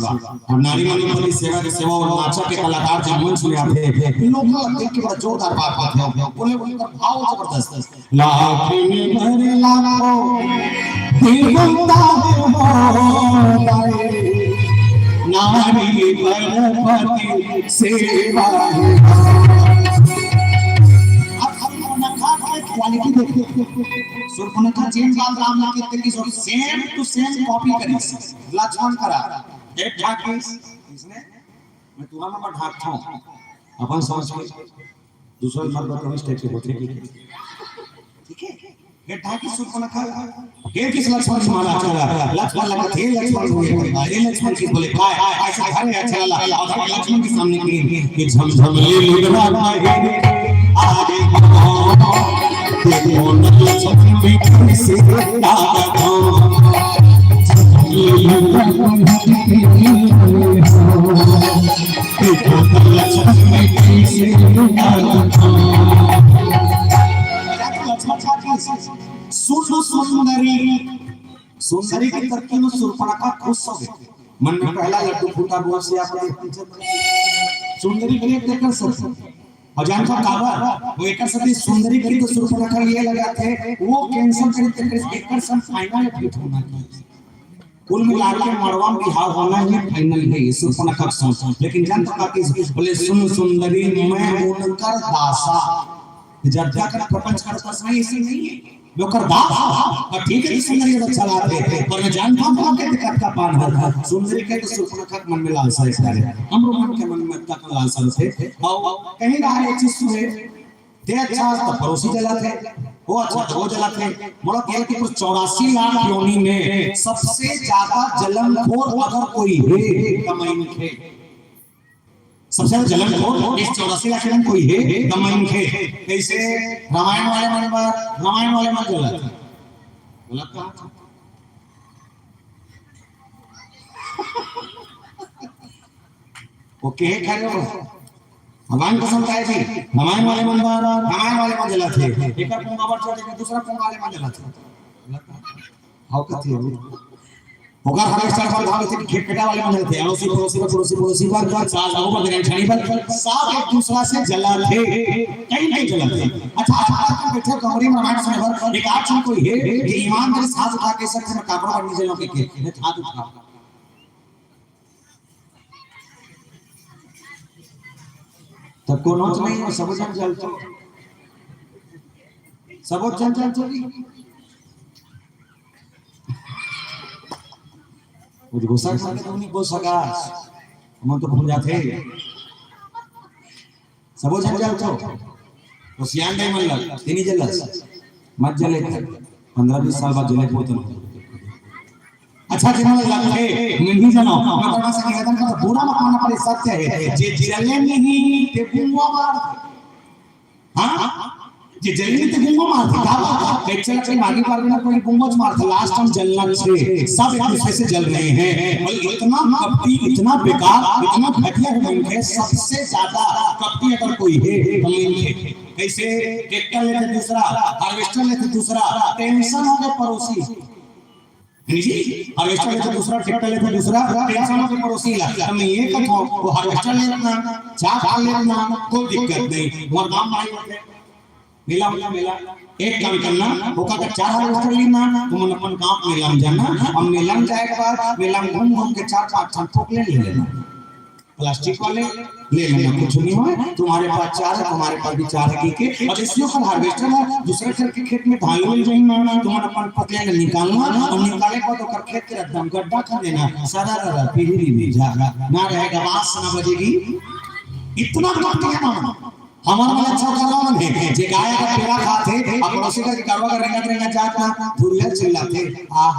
और नारी मन पर पति सेवा के सेवा और नाचा के कलाकार जब मंच में आते हैं, लोग देख के बड़ा जोरदार बात बात है, बोले उनका भाव जबरदस्त। लाख में भर लाखों देवता हो दाई, नारी पर पति सेवा। अब हम लोग नखा के क्वालिटी देखो। सुर्पनखा जेन बाल राम ने कितने की sorry, same to same copy करी। लक्ष्मण करा, एक ढाकी, इसने मैं तुम्हारा नंबर ढाकता हूँ। अपन समझ में दूसरा नंबर तो इस टाइप से होते हैं। ठीक है, ये ढाकी सुर्पनखा, ये किस लक्ष्मण से मारा चला? लक्ष्मण लगा थे, लक्ष्मण हुए, ये लक्ष्मण की बोले, "काय, काय, ऐसा घर है, अच्छा ला।" और लक्ष्मण के सामने की, कि झमझम ले लुगरा माहिर, आगे देखो न लक्ष्मण मीठी से लागत हो। देखो न लक्ष्मण मीठी से लागत हो। सुन सुंदरी, सुंदरी के तरक्की में सुर्पनखा खुश हो गई। मन में पहला लड्डू फूटा, बोल से आप सुंदरी के लिए कर सकते। और जानता काबर? वो एकर साथे सुंदरी के तो सुर्पनखा ये लगा थे, वो कैंसिल करी, तो एकर सन फाइनल फिट होना चाहिए। कुल मिला के मड़वा में बिहाव होना ही फाइनल है, ये सुर्पनखा के सोच। लेकिन जानता का कि बोले, "सुन सुंदरी, मैं उनकर दासा।" जब तक प्रपंच करता समय ऐसे नहीं है। ओकर दास, हाँ, ठीक है, सुंदरी अच्छा लागत हे, पर मैं जानता हूँ कि दिक्कत का पान हर था। सुंदरी के तो सुर्पनखा के मन में लालसा है सारे। हमरो मन के मन में तक लालसा थे। और कहीं रहा एक चीज सुने, दे अच्छा तो पड़ोसी जला थे, वो अच्छा तो वो जला थे। मोला कहल कि कुछ चौरासी लाख योनि में सबसे ज्यादा जलनखोर अगर कोई है, तो मैं ही थे। सबसे ज्यादा जलन खोर इस चौरासी लाख में कोई है, दमन खे। कैसे? रामायण वाले मन बर, रामायण वाले मन जलत। बोला कहाँ? वो के खड़े हो? भगवान कसम खाए जी, रामायण वाले मन बर, रामायण वाले मन जलत हे। एक पोंगा बर छोड़ के दूसरा पोंगा वाले मन जलत हे। हाव कथे हो? ओकर हर एक साल पर धान लेथे, खेत पेटा वाले मन लेथे, अड़ोसी पड़ोसी बर, पड़ोसी पड़ोसी बर, सास बहू बर, देवरानी जेठानी बर, सब एक दूसरा से जलथे, कहीं नहीं जलथे। अच्छा, आज तक हम बैठे कमरे में रामायण सुने बर, एक आध झन कोई है कि ईमानदारी से हाथ उठा के, "सर, मैं काकरो बर नहीं जलूं," के, के, मैं हाथ उठा। तब कोनो नहीं है, सब जन जलथो, सब जन जलथो जी। वो गुस्सा करके तुमने बोल सका, हम तो भूल जाते। सबो झन जलथो। वो सियान दाई मन ला, तेनी जलस। मत जले कर। पन्द्रह बीस साल बाद जले के होत ना। अच्छा, जिन्होंने लगथे, नहीं जलो। मैं थोड़ा सा निवेदन करता, बुरा मत मानना पड़े, सत्य है। जे जले नहीं, ते बुआ मार दे। हाँ? जे जले नहीं, ते बुआ मार दे। का बात? एक चल के मागी पार में कोई बुआ मार दे। लास्ट टाइम जलना छे, सब एक दूसरे से जल रहे हैं। और इतना कपटी, इतना बेकार, इतना घटिया है मन के, सबसे ज्यादा कपटी अगर कोई है, तो मैं ही है। कैसे? ट्रैक्टर लेते दूसरा, हार्वेस्टर लेते दूसरा, टेंशन हो गए पड़ोसी। है जी? हार्वेस्टर लेते दूसरा, ट्रैक्टर लेते दूसरा, टेंशन हो गए पड़ोसी ला। हम ये कथो, वो हार्वेस्टर लेतना, चार हाल लेतना, कोई दिक्कत नहीं। हमारे गांव में आई होते, मेला, मेला, मेला। एक काम करना, ओका का चार हार्वेस्टर लेना, तुमन अपन गांव मेला में जाना, और मेला में जाए के बाद, मेला में घूम घूम के चार पांच ठन फोकलेन ले लेना। प्लास्टिक वाले ले लेना, कुछ नहीं हुआ। तुम्हारे पास चार है, तुम्हारे पास भी चार है, ठीक है। और इसी पर हार्वेस्टर है, दूसरे सर के खेत में धान ले जाएंगे, तुम अपन पतले में निकालना और निकाले के बाद ओकर खेत के एकदम गड्ढा कर देना, सारा रहा पीढ़ी भी जा ना रहेगा, बांस ना बजेगी। इतना कपटी है मामा। हमर मन अच्छा करवा मन हे, जे गाय का पेड़ा खात हे, अब पड़ोसी का करवा का रेंगत रेंगत जात ना, धुरिया चिल्लात हे, "आ,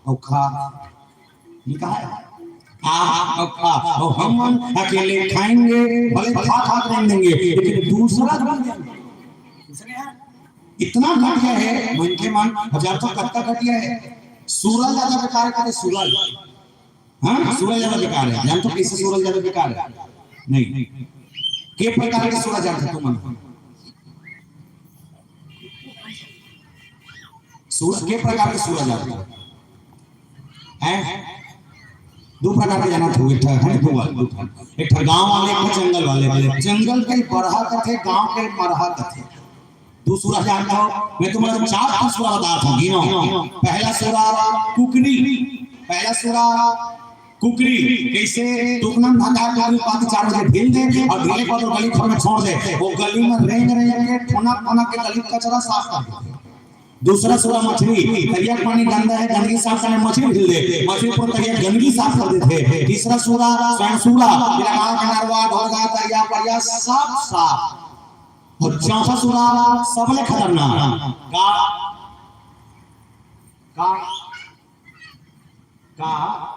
अउ खा।" ये कहा है? "आ, अउ खा।" अउ हम मन अकेले खाएंगे, भले खा खा के रेंग देंगे, लेकिन दूसरा को नहीं देंगे। इतना घटिया हे मनखे मन, हजार तो कत्ता घटिया हे। सूरज ज्यादा बेकार हे, कहते सूरज। हाँ, सूरज ज्यादा बेकार हे। जानथो कइसे सूरज ज्यादा बेकार हे? नहीं। के प्रकार के सूरज जानथो तुमन? सूरज, के प्रकार के सूरज जानथो? हैं? दू प्रकार के जानथो, एक ठा, है, दू वाले, दू ठा। एक ठा गांव वाले, एक ठा जंगल वाले। जंगल के बरहा कथे, गांव के मरहा कथे। दू सूरज जानथो? मैं तुमन ला चार ठो सूरज बताथों, गिनो। पहला सूरज कुकरी, पहला सूरज कुकरी। कइसे? टुकना में धका कुकरी पाती चार बजे ढील दे अउ ढीले को तो गली भर में छोड़ दे। वो गली में रेंग रेंग के, ठोना ठोना के गली कचरा साफ कर दे। दूसरा सूरज मछरी, तरिया के पानी गंदा हे, गंदगी साफ करने मछरी ढील दे, मछरी पूरा तरिया गंदगी साफ कर देथे। तीसरा सूरज स्वयं सूरज, इलाका के नरवा, ढोलगा, तरिया, परिया सब साफ। अउ चौथा सूरज सबले खतरनाक। का? का? का?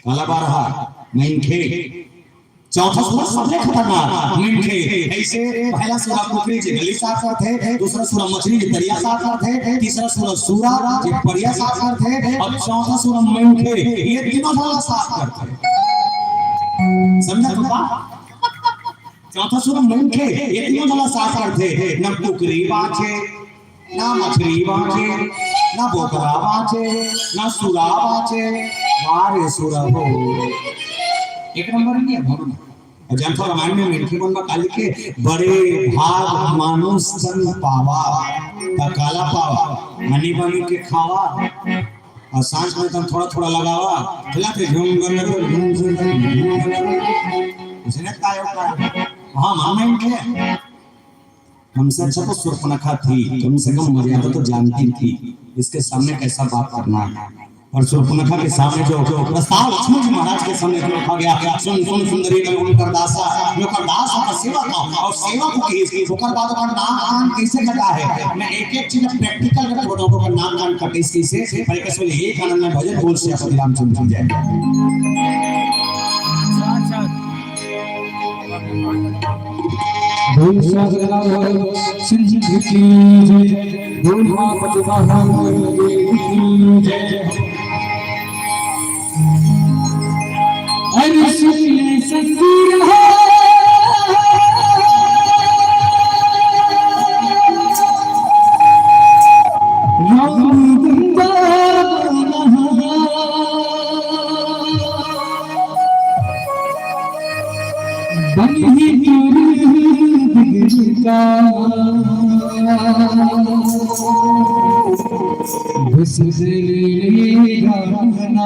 काला बरहा, मनखे। चौथा सूरज सबले खतरनाक, मनखे। अइसे पहला सूरज कुकरी जे गली साफ करथे, दूसरा सूरज मछरी जे तरिया साफ करथे, तीसरा सूरज सूरज जे परिया साफ करथे, अउ चौथा सूरज मनखे। ये तीनों ला साफ करथे। समझा तो का? चौथा सूरज मनखे, ये तीनों ला साफ करथे। ना कुकरी बांचे, ना मछरी बांचे, ना बोकरा बांचे, ना सुरा बांचे। वाह रे सुरा हो। एक नंबर नहीं हे भवन। अउ जानथो रामायण में मनखे मन ला काली के बड़े भाग मानुष तन पावा, त काला पावा, आनी बानी के खावा, अउ सांझ में तन थोड़ा थोड़ा लगावा, खिलाते झूम गन, झूम गन, झूम गन। उसने काय होता है? हाँ, मामा इनके। हमसे अच्छा तो शूर्पणखा थी, कम से कम मर्यादा तो जानती थी, इसके सामने कैसा बात करना है। अउ शूर्पणखा के सामने जो, जो प्रस्ताव लक्ष्मण जी महाराज के सामने जो रखा गया, "सुन, सुन सुंदरी, मैं उनकर दासा, मैं ओकर दास, ओकर सेवक हूँ, अउ सेवक हूँ कहिस, ओकर बाद ओकर नाक कान कैसे कटा है, मैं एक एक चीज practical करके बताऊँ, ओकर नाक कान कटिस कैसे।" पर एक सुन, एक आनंद में भजन बोल श्री रामचंद्र की जय। बोल साधना भवन सिंह की जय, बोल माँ पद्मा भवन की जय। अरे सुन ले ससुरा, राम वृंदावन। बनी तुरंत का बस दिल गाना।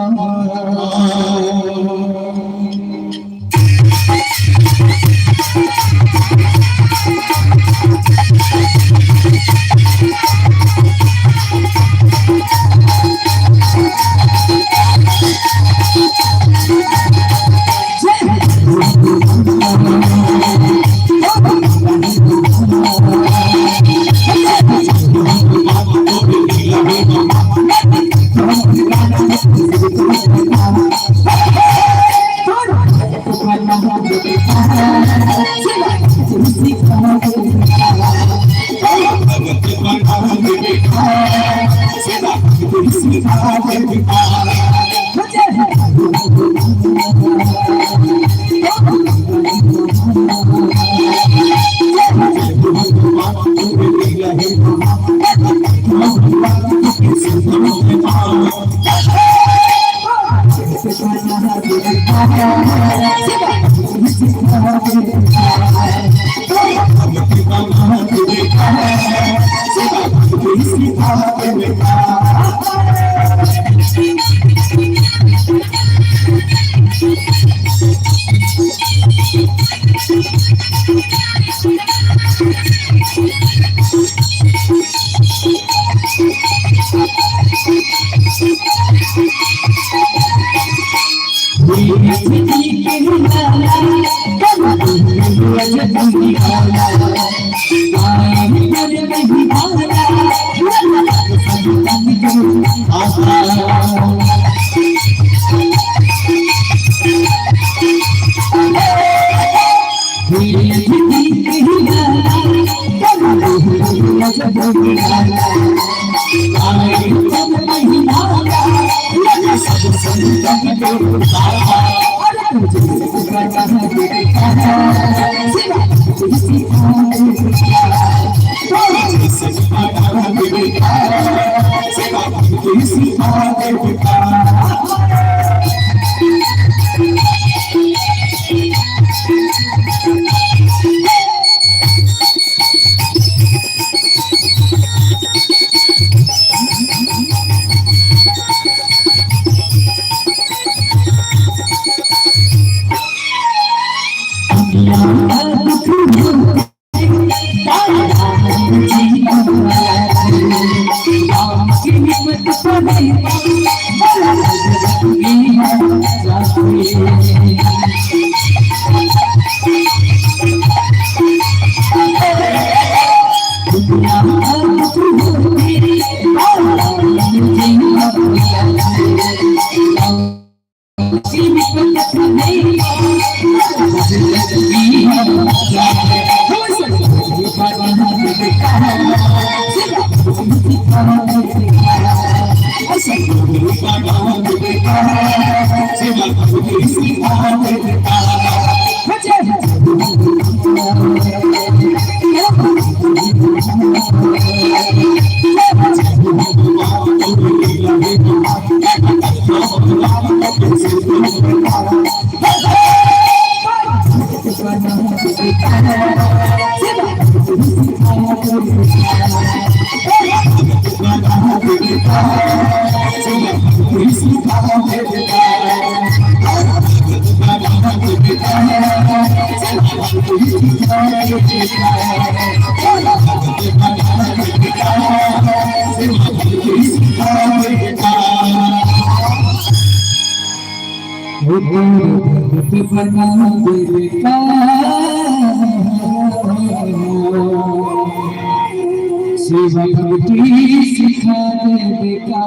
सेवा भक्ति सिखा दे बेटा।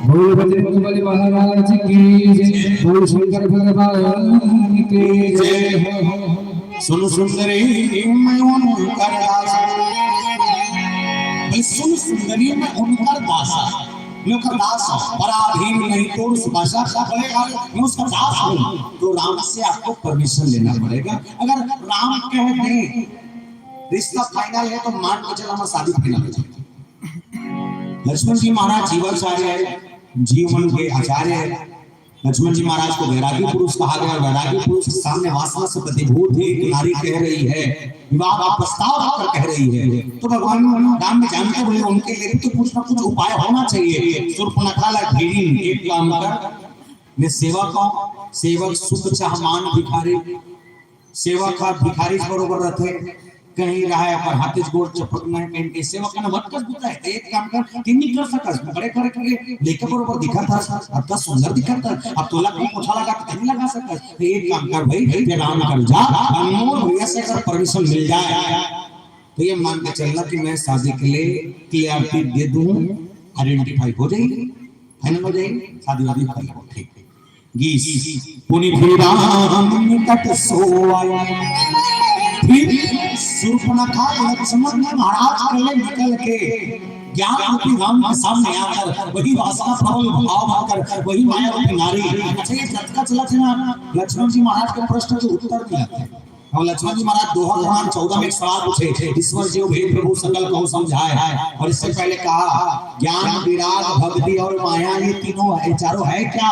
बोल बजरंग बली महाराज की जय, बोल शंकर भगवान की जय। सुन सुंदरी मैं उनकर दास, भाई सुन सुंदरी मैं उनकर दास, मैं उनकर दास हूँ, पराधीन नहीं तोर सुभाषा, बोले यार मैं उसका दास हूँ, तो राम से आपको परमिशन लेना पड़ेगा। अगर राम कह दे रिश्ता फाइनल है तो मान के चला, हमारी शादी फाइनल हो जाएगी। लक्ष्मण जी महाराज जीवाचार्य है, जीवन के आचार्य है। लक्ष्मण जी महाराज को वैरागी पुरुष कहा गया। वैरागी पुरुष के सामने वासना से प्रतिभूत एक नारी कह रही है, विवाह का प्रस्ताव आकर कह रही है, तो भगवान राम भी जानते हुए उनके लिए भी तो कुछ ना कुछ उपाय होना चाहिए। शूर्पणखा ला घेरिन, एक काम कर, मैं सेवक हूँ, सेवक सुख चाह मान भिखारी, सेवक ह भिखारी बरोबर रथे, कहीं रहे पर हाथे गोड़ चपक नहीं, कहीं के सेवक न मत कर देता है। एक काम कर, कि नहीं कर सकस, बड़े कर के लेके बरोबर दिखत हस, अतका सुंदर दिखत हस, अब तोला कोई पोछा लगा तो नहीं लगा सकस। तो एक काम कर भाई, ये राम कर जा, अनमोल भैया से अगर परमिशन मिल जाए तो ये मान के चलना कि मैं शादी के लिए क्लियरिटी दे दूं, आइडेंटिफाई हो जाएगी, फाइनल हो जाएगी, शादी वादी कर लो, ठीक। गीस पुनि फिरि राम निकट सोवइ। फिर शूर्पणखा लक्ष्मण जी महाराज के लिए निकल के ज्ञान रूपी राम के सामने आकर वही वासना प्रबल भाव आकर वही माया रूपी नारी। अच्छा, ये जतका चला थे ना, लक्ष्मण जी महाराज के प्रश्न के उत्तर दिया था। और लक्ष्मण जी महाराज दोहा क्रमांक चौदह में एक सवाल पूछे, ईश्वर जीव भेद प्रभु सकल कहु समझाए, और इससे पहले कहा ज्ञान विराग भक्ति और माया ये तीनों है, चारों है क्या?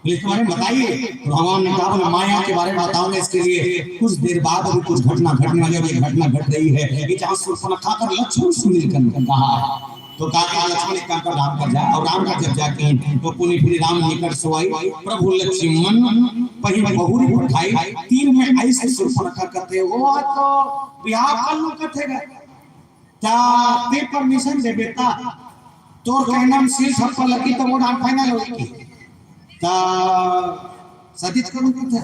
बोले, इसके बारे में बताइए। तो भगवान ने कहा, बोले, माया के बारे में बताऊंगा, इसके लिए कुछ देर बाद अभी कुछ घटना घटने वाली है। अभी एक घटना घट रही है कि जहाँ शूर्पणखा कर लक्ष्मण से मिलकर कहा है। तो कहा कि लक्ष्मण एक काम कर, राम कर जा, और राम का जब जाके तो पुनि फिरि राम निकट सोवइ, प्रभु लक्ष्मण पहि बहुरि पठाई। तीन में ऐसे शूर्पणखा कहते, वो तो बिहार कर लो कहते गए। ता ते परमिशन दे बेटा, तोर कहना में सिर ठप्पा लगी तो वो डांट फाइनल होई की। त सदित करूँ कथे।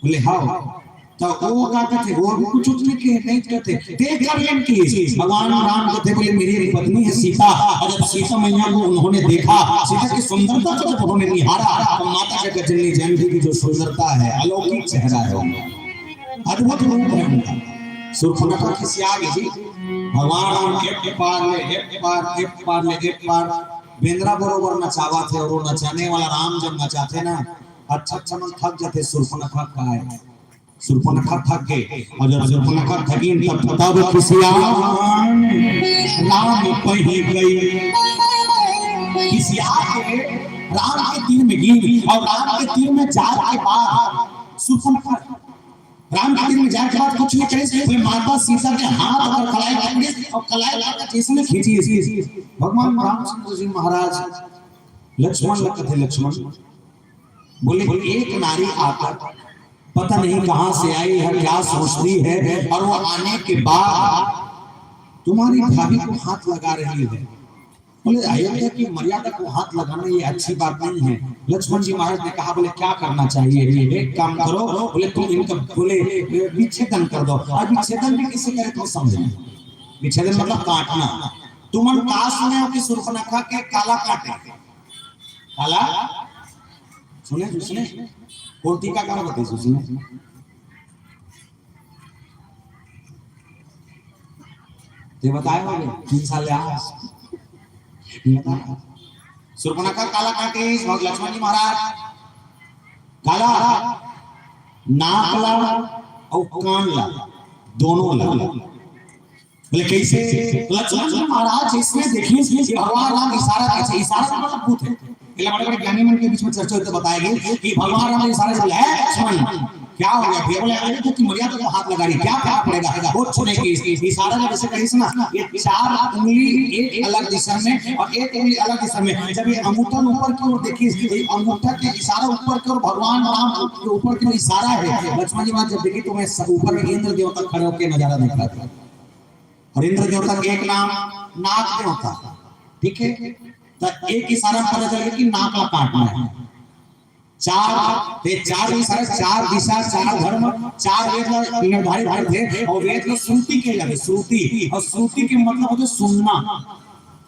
बोले, "हाँ।" तो वो का कथे, वो भी कुछ उठ नहीं के, नहीं कथे। देख कर लेन की, भगवान राम कथे, बोले, "मेरी एक पत्नी है सीता।" और जब सीता मैया को उन्होंने देखा, सीता की सुंदरता को जब उन्होंने निहारा, तो माता जगत जननी जानकी की जो सुंदरता है, अलौकिक चेहरा है वो, अद्भुत रूप है उनका। सुर्पनखा खिसिया गई जी, भगवान राम एक पार ले, एक पार, एक पार ले, एक पार, बेंदरा बरोबर नचावत हे, अउ वो नचाने वाला राम जब नचाथे ना, अच्छा अच्छा मन थक जाथे, सुर्पनखा काय, सुर्पनखा थक गे, अउ जब सुर्पनखा थकिन तब, तब खिसियान राम पही गई, खिसिया के राम के तीर में गिर, अउ राम के तीर में जाए के बाद सुर्पनखा राम के तीर में जाए के बाद कुछ नहीं करिस, वो माता सीता के हाथ अउ कलाई पकड़िस अउ कलाई ला के जइसने खींचिस। भगवान रामचंद्र जी महाराज लक्ष्मण ला कथे, लक्ष्मण, बोले, एक नारी आकर पता नहीं कहाँ से आई है, क्या सोचती है, और वो आने के बाद तुम्हारी भाभी को हाथ लगा रही है। बोले, अयोध्या की मर्यादा को हाथ लगाना ये अच्छी बात नहीं है। लक्ष्मण जी महाराज ने कहा, बोले, क्या करना चाहिए? एक काम करो, बोले, तुम इनका, बोले, विच्छेदन कर दो। और विच्छेदन भी किसे करे, तुम समझ लो। विच्छेदन मतलब काटना। तुमन का सुने हो कि सुर्पनखा के काला काटे? काला सुने, सुने। कोन टीका का बताइस सुने? ते बताए होगे, तीन साल ले आस। सुर्पनखा काला काटिस, भगवान लक्ष्मण जी महाराज काला नाक ला अउ कान ला, दोनों ला। बोले, कैसे? लक्ष्मण जी महाराज जइसने देखिस कि भगवान राम इशारा, अच्छा, इशारा का मतलब भूत है। पहले बड़े-बड़े ज्ञानी मन के बीच में चर्चा होई तो बताएंगे कि भगवान राम इशारा से बोले, "है लक्ष्मण, क्या हो गया भैया?" बोले, "अरे, तो की मर्यादा को हाथ लगा रही, क्या करना पड़ेगा?" वो सुने कि इस-, इस इशारा जब ऐसे करिस ना, ये चार उंगली एक अलग दिशा में और एक उंगली अलग दिशा में, जब ये अंगूठा ऊपर की ओर देखिस, ये अंगूठा के इशारा ऊपर की ओर, भगवान राम के ऊपर की ओर इशारा है। लक्ष्मण जी महाराज जब देखिस तो मैं सब ऊपर में इंद्र देवता खड़े होकर नजारा देख रहा था। और इंद्र देवता के एक नाम नाग देवता, ठीक है? तो एक इशारा में पता चल गया कि नाक ला काटना है। चार, ये चार इशारा, चार दिशा, चार धर्म, चार वेद ला निर्धारित करथे, और वेद ला श्रुति कहे जाथे, श्रुति। और श्रुति के मतलब होथे सुनना।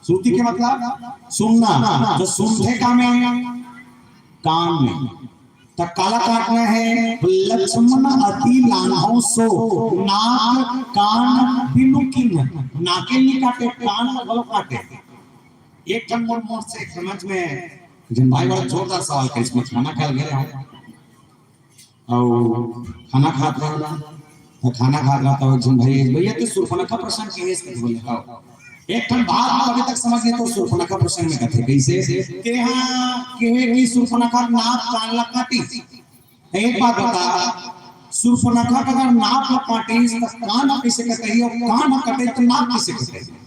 श्रुति के मतलब सुनना। तो सुनथे का में? कान में। त काला काटना है, लक्ष्मण अति लान्हव सो, नाक कान बिनु कीन्ह। नाके नहीं काटे, कान ला घलो काटे। एक ठन मोर, मोर से एक समझ में, एक झन भाई बड़ा जोरदार सवाल करिस, मैं खाना खाए ला गे रहेंव। अउ खाना खात रहेंव ना, त खाना खात रहेंव त एक झन भाई, "भैया, ते सुर्पनखा प्रसंग कहे?" कहिके बोले, "हाँ।" एक ठन बात मैं अभी तक समझ नहीं, तो सुर्पनखा प्रसंग में कथे, कैसे? तेहा कहे कि सुर्पनखा नाक कान ला काटिस। एक बात बता, सुर्पनखा अगर नाक ला काटिस, त कान कैसे कटही? अउ कान कटे, त नाक कैसे कटे?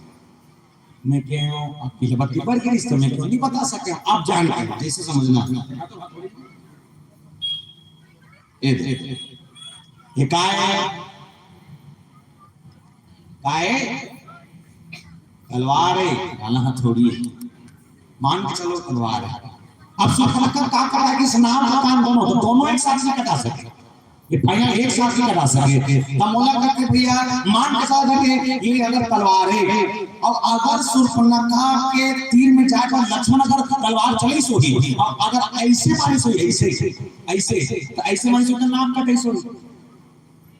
मैं कहे हूँ, अब पहले बात की बार करिस, तो मैं क्यों नहीं बता सके? आप जान के, जैसे समझना। ये दे। ये काय है? काय? तलवार है, काला हथौड़ी है। मान के चलो, तलवार है। अब सुर्पनखा का कटा कि नाक अउ कान दोनों, तो दोनों एक साथ नहीं कटा सके। ये पहिया एक साथ नहीं कटा सके। त मोला कथे, "भैया, मान के चलो कि ये अगर तलवार है, अउ अगर सुर्पनखा के तीर में जाए पर लक्ष्मण अगर तलवार चलाइस होही, अउ अगर ऐसे मारिस होही, ऐसे, ऐसे, त ऐसे मारिस होही त नाक कटाइस होही।"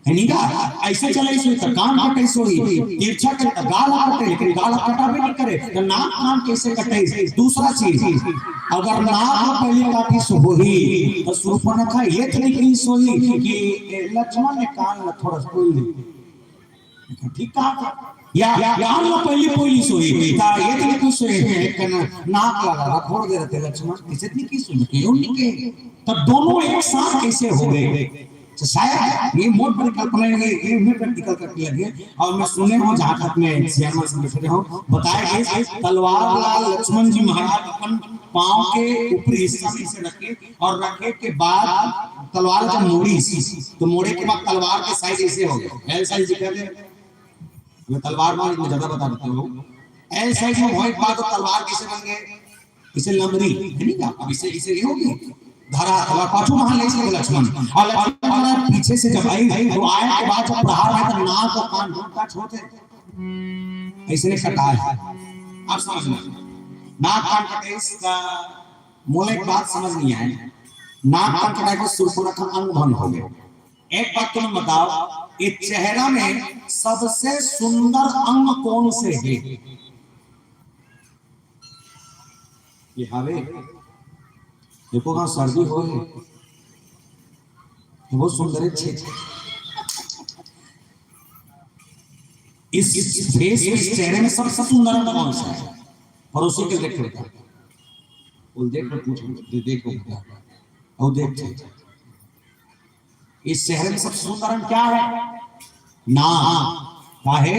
है नहीं का? ऐसे चलाइस होही त कान कटाइस होही, तिरछा के त गाल कटे, लेकिन गाल कटाबे नहीं करे, त नाक कान कैसे कटाइस? दूसरा चीज, अगर नाक पहले काटिस होही, त सुर्पनखा ये तो नहीं कहिस होही कि, "ए, लक्ष्मण ने कान ला थोड़ा सा खोल दे।" ठीक कहा था? या, या कान ला पहले खोलिस होही, त ये तो नहीं कहिस होही, "एक कन नाक ला, ला, खोल दे रहते लक्ष्मण," ऐसे नहीं कहिस होही, क्यों नहीं कहे? तब दोनों एक साथ कैसे हो गए? तो शायद ये मोर परिकल्पना है, ये, ये मैं प्रैक्टिकल करके लगे। और मैं सुने हूँ, जहाँ तक मैं सियान से बैठे हूँ, बताया गया कि तलवार ला लक्ष्मण जी महाराज अपन पाँव के ऊपरी हिस्सा में से रखे, और रखे के बाद तलवार जब मोड़िस, तो मोड़े के बाद तलवार के साइज ऐसे हो गए, एल साइज दिखा दे। मैं तलवार मार, मैं ज्यादा बता देता हूँ। ऐसे ही वो एक बात, तलवार किसे बन गए, इसे लमरी है नहीं क्या? अब इसे, इसे ये होगी धरा, तलवार पाछू महान ले चले लक्ष्मण, और लक्ष्मण महाराज पीछे से जब आई तो आए के बाद जब प्रहार है तो नाक और कान दोनों का छोटे ऐसे ने कटा है। आप समझ में नाक कान कटे, इसका मोला एक बात समझ नहीं आए, नाक कान कटाए को सुरपुरा का अंग भंग हो गया। एक बात तुम बताओ, ये चेहरा में सबसे सुंदर अंग कौन से है? ये हवे, देखो ना सर्दी हो है, बहुत सुंदर है छे। इस फेस, इस चेहरे में सबसे सुंदर अंग कौन सा है? पड़ोसी के देख के बता। बोल देख, पूछ, दे, देख, और देख, इस चेहरे में सबसे सुंदर अंग क्या है? नाक। क्या है?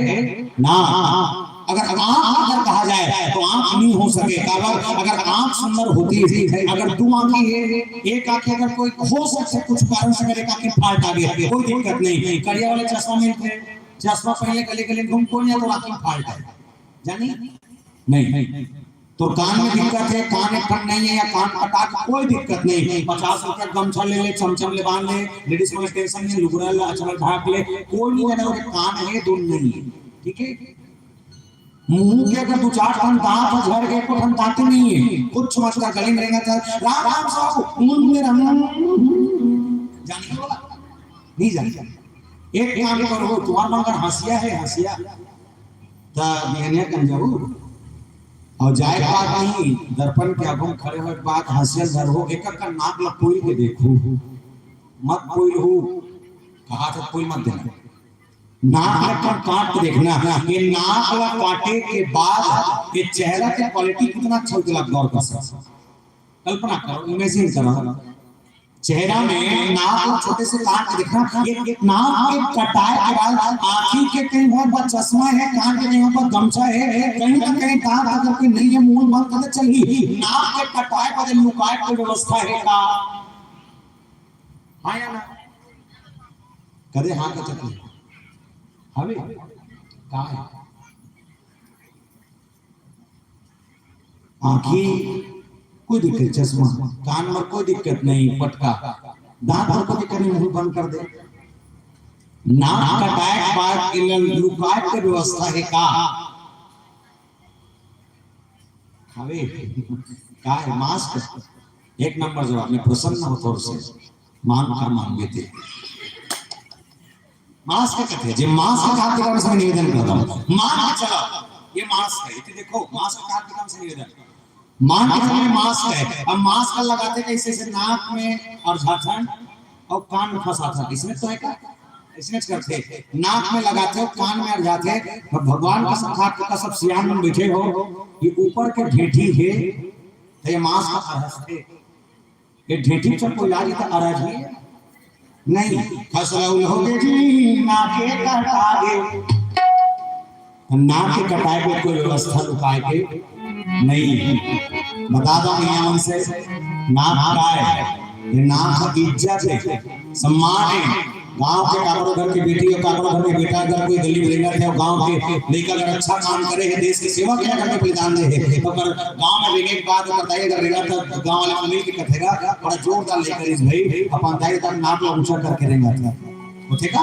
नाक। अगर आंख अगर कहा जाए तो आंख नहीं हो सके, काबर अगर आंख सुंदर होती, अगर दो आंखी है, एक आंखी अगर कोई खो सकते कुछ कारण से, अगर एक आंखी फाल्ट आ गई, कोई दिक्कत नहीं। करिया वाले चश्मा मिलते हैं, चश्मा पहले गले गले घूम कोई नहीं तो आंखी फाल्ट है, जानी नहीं। तो कान में दिक्कत है, कान एक ठन नहीं है या कान कटा के, कोई दिक्कत नहीं। पचास रुपया गमछा ले ले, चमचम ले बांध ले, लेडीज को टेंशन नहीं, लुगरा ले, अचरा ढाक ले, कोई नहीं जाने वो कान है, दो नहीं है, ठीक है। मुंह के अगर दो चार ठन दांत है, झड़ के एको ठन दांत नहीं है, कुछ मत कर, गली में रहेगा तो राम राम साहू, मुंह में राम, जाने के बोला नहीं जाने। एक काम करो, तुम्हार मन कर हंसिया है, हंसिया, त बिहनिया कन जाऊ, और जाए के बाद नहीं, दर्पण के आगू में खड़े होए के बाद हंसिया धरहू, एक का नाक ला पोल के देखू, मत पोल हो, कहा था पोल मत देना, नाक ला कम काट के देखना। ये नाक ला काटे के बाद ये चेहरा के क्वालिटी कितना अच्छा होते, आप गौर कर सकते। कल्पना करो, इमेजिन करो, चेहरा में नाक ला छोटे से काट के देखना, ये नाक के कटाए के बाद आँखी के कहीं वहाँ पर चश्मा है, कान के कहीं वहाँ पर गमछा है, कहीं ना कहीं दांत अगर कोई नहीं है, मुंह बंद कर दे, चल ही नाक के कटाए पर लुकाए कोई व्यवस्था है का? हाँ या ना? कदे हाँ का चक्कर हवे का है? आँखी कोई दिक्कत, चश्मा, कान में कोई दिक्कत नहीं, पटका, दांत में कोई दिक्कत नहीं, मुंह बंद कर दे। नाक कटाए के बाद इला लुकाए के व्यवस्था है का? हवे का है? मास्क एक नंबर जवाब। मैं प्रसन्न हों तोर से, मांग का मांगे थे। मास्क कथे, जे मास्क का हाथ दिखाने से मैं निवेदन करता हूँ, मास्क चला, ये मास्क है, ये देखो, मास्क का हाथ दिखाने से निवेदन। मान के चलिए मास्क है, अब मास्क लगाते कैसे, से नाक में और झारखंड और कान में फंसाता, इसमें तो है का? इसमें करते, नाक में लगाते हो, कान में अड़ जाते। अब भगवान का सब, खाट का सब सियान में बैठे हो, ये ऊपर के ढेठी है, तो ये मास्क का फंसते। ये ढेठी चल कोई लागी तो अड़ा जी नहीं, खसलौल हो गए जी, नाके कटा दे। नाक के कटाए के कोई व्यवस्था लुकाए के नहीं है। बता दो भैया मन से, नाक का है? ये नाक इज्जत है, सम्मान है। गांव के काकरो घर के बेटी और काकरो घर के बेटा अगर कोई गली में रेंगत है और गांव के लइका अगर अच्छा काम करे है, देश के सेवा के अगर कोई बलिदान दे है, तो अगर गांव में रेंगे के बाद ओकर दाई अगर रेंगत है, गांव वाले को मिल के कथेगा, "बड़ा जोरदार लइका रिस भाई, अपन दाई तक नाक ला ऊंचा करके रेंगत है।" होथे का?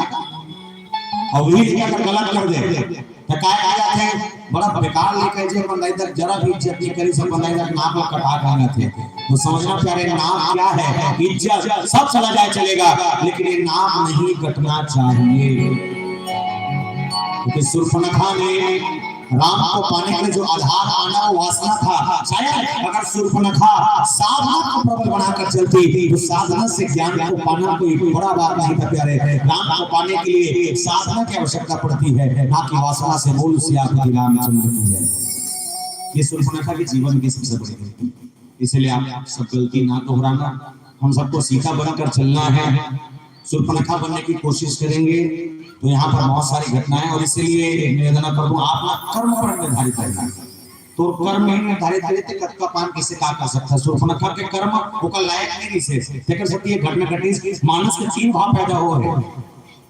और वही लइका अगर गलत कर दे, तो काय आ जाथे? बड़ा बेकार लइका जे अपन दाई तक जरा भी इज्जत नहीं करी, सब अपन दाई तक नाक ला कटा के रेंगत है। तो समझना प्यारे, नाक क्या है? इज्जत सब चला जाए चलेगा, लेकिन ये नाक नहीं कटना चाहिए। क्योंकि सूर्पनखा ने राम को पाने के लिए जो आधार माना, वो वासना था। शायद अगर सूर्पनखा साधना को प्रबल बनाकर चलती, तो साधना से ज्ञान को पाना कोई बड़ा बात नहीं था प्यारे। राम को पाने के लिए साधना की आवश्यकता पड़ती है, ना कि वासना से। बोल सियापति रामचंद्र की जय। ये सूर्पनखा के जीवन की सबसे बड़ी गलती। इसलिए आप सब गलती ना दोहराना, हम सबको सीता बनकर चलना है। सूर्पनखा बनने की कोशिश करेंगे तो यहाँ पर बहुत सारी घटनाएं, और इसीलिए एक निवेदन करबो, आप ना कर्म पर निर्धारित रहना। तो कर्म ही निर्धारित करे तो कतका पान किसे का कर सकता है। सूर्पनखा के कर्म ओकर लायक नहीं रिसे, तेकर सेती ये घटना घटिस। मानुष के तीन भाव पैदा हो है,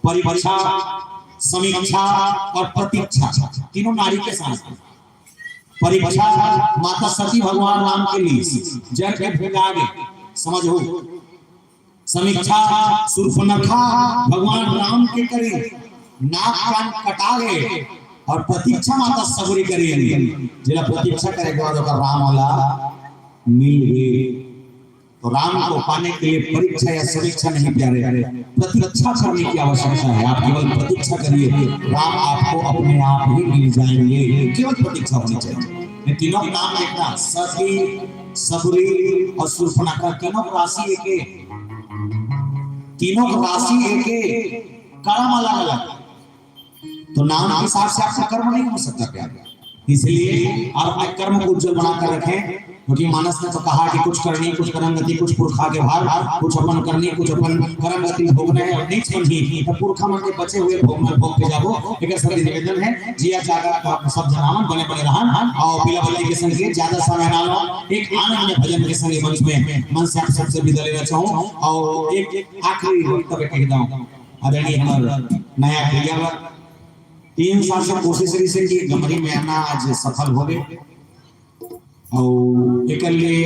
परीक्षा, समीक्षा और प्रतीक्षा, तीनों नारी के साथ। परीक्षा माता सती भगवान राम के लिए जर के फेंका गे, समझो। समीक्षा सूर्पनखा भगवान राम के करे, नाक कान कटा गे, और प्रतीक्षा माता सबरी करे, जेला प्रतीक्षा करे के बाद ओकर राम वाला मिल गे। तो राम को पाने के लिए परीक्षा या समीक्षा नहीं प्यारे, प्रतीक्षा करने की आवश्यकता है। आप केवल प्रतीक्षा करिए, राम आपको अपने आप ही मिल जाएंगे। केवल प्रतीक्षा होनी चाहिए। ये तीनों का नाम देखना, सती, सबरी और सूर्पनखा, तीनों की राशि एक है, तीनों की राशि एक है, कर्म अलग अलग। तो नाम के हिसाब से आपका कर्म नहीं हो सकता क्या? इसलिए आप अपने कर्म को उज्जवल बनाकर रखें, क्योंकि मानस ने तो कहा कि कुछ करनी, कुछ करम गति, कुछ पुरखा के भार, कुछ अपन करनी, कुछ अपन करम गति भोगना है। और नीच मन ही तो पुरखा मन के बचे हुए भोग में भोग के जाबो। एक सभी निवेदन है, जिया जागा का सब जनावन बने बने रहन। और पीला बल्ली के संग ज्यादा समय ना लो, एक आनंद में भजन के संग मंच में मन से आप सबसे विदा लेना चाहूँ। और एक आखिरी वक्तव्य कह दूँ, आदरणीय हमार नया भैया बर तीन साल से कोशिश रही से कि गमरी में आना आज सफल हो गए। और एकर लिए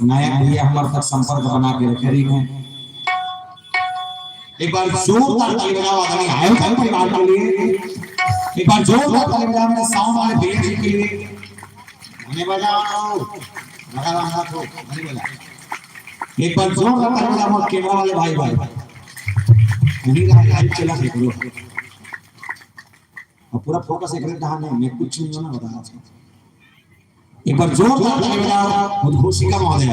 नया भैया हमारे तक संपर्क बना के रखे रही हैं। एक बार जोरदार ताली बजाओ आदरणीय आयोजक परिवार के लिए। एक बार जोरदार ताली बजाओ मेरे साउंड वाले भैया जी के लिए। नहीं बजाओ, बजा रहा था तो नहीं बजा। एक बार जोरदार ताली बजाओ कैमरा वाले भाई भाई। नहीं रहा, लाइव चला देख लो। और पूरा फोकस एक रहा नहीं, मैं कुछ नहीं होना बता रहा था। एक बार जोरदार ताली बजाओ उद्घोषिका महोदय।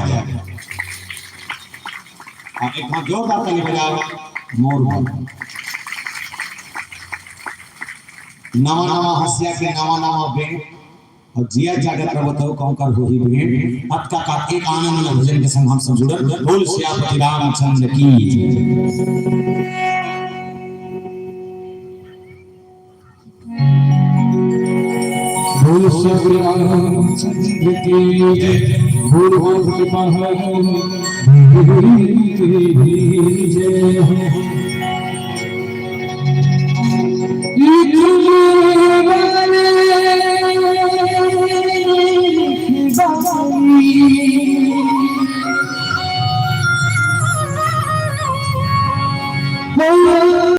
हाँ, एक बार जोरदार ताली बजाओ मोर भाई। नवा नवा हंसिया के नवा नवा बेंक और जिया जागत रहो तो कहूँ कर होही भेंट। अतका का एक आनंद में भजन के संग हम सब जुड़ल। बोल सियापति रामचंद्र की। बोल सतगुरु रामचंद्र की जय। बोल बोल के पहाड़ की जय।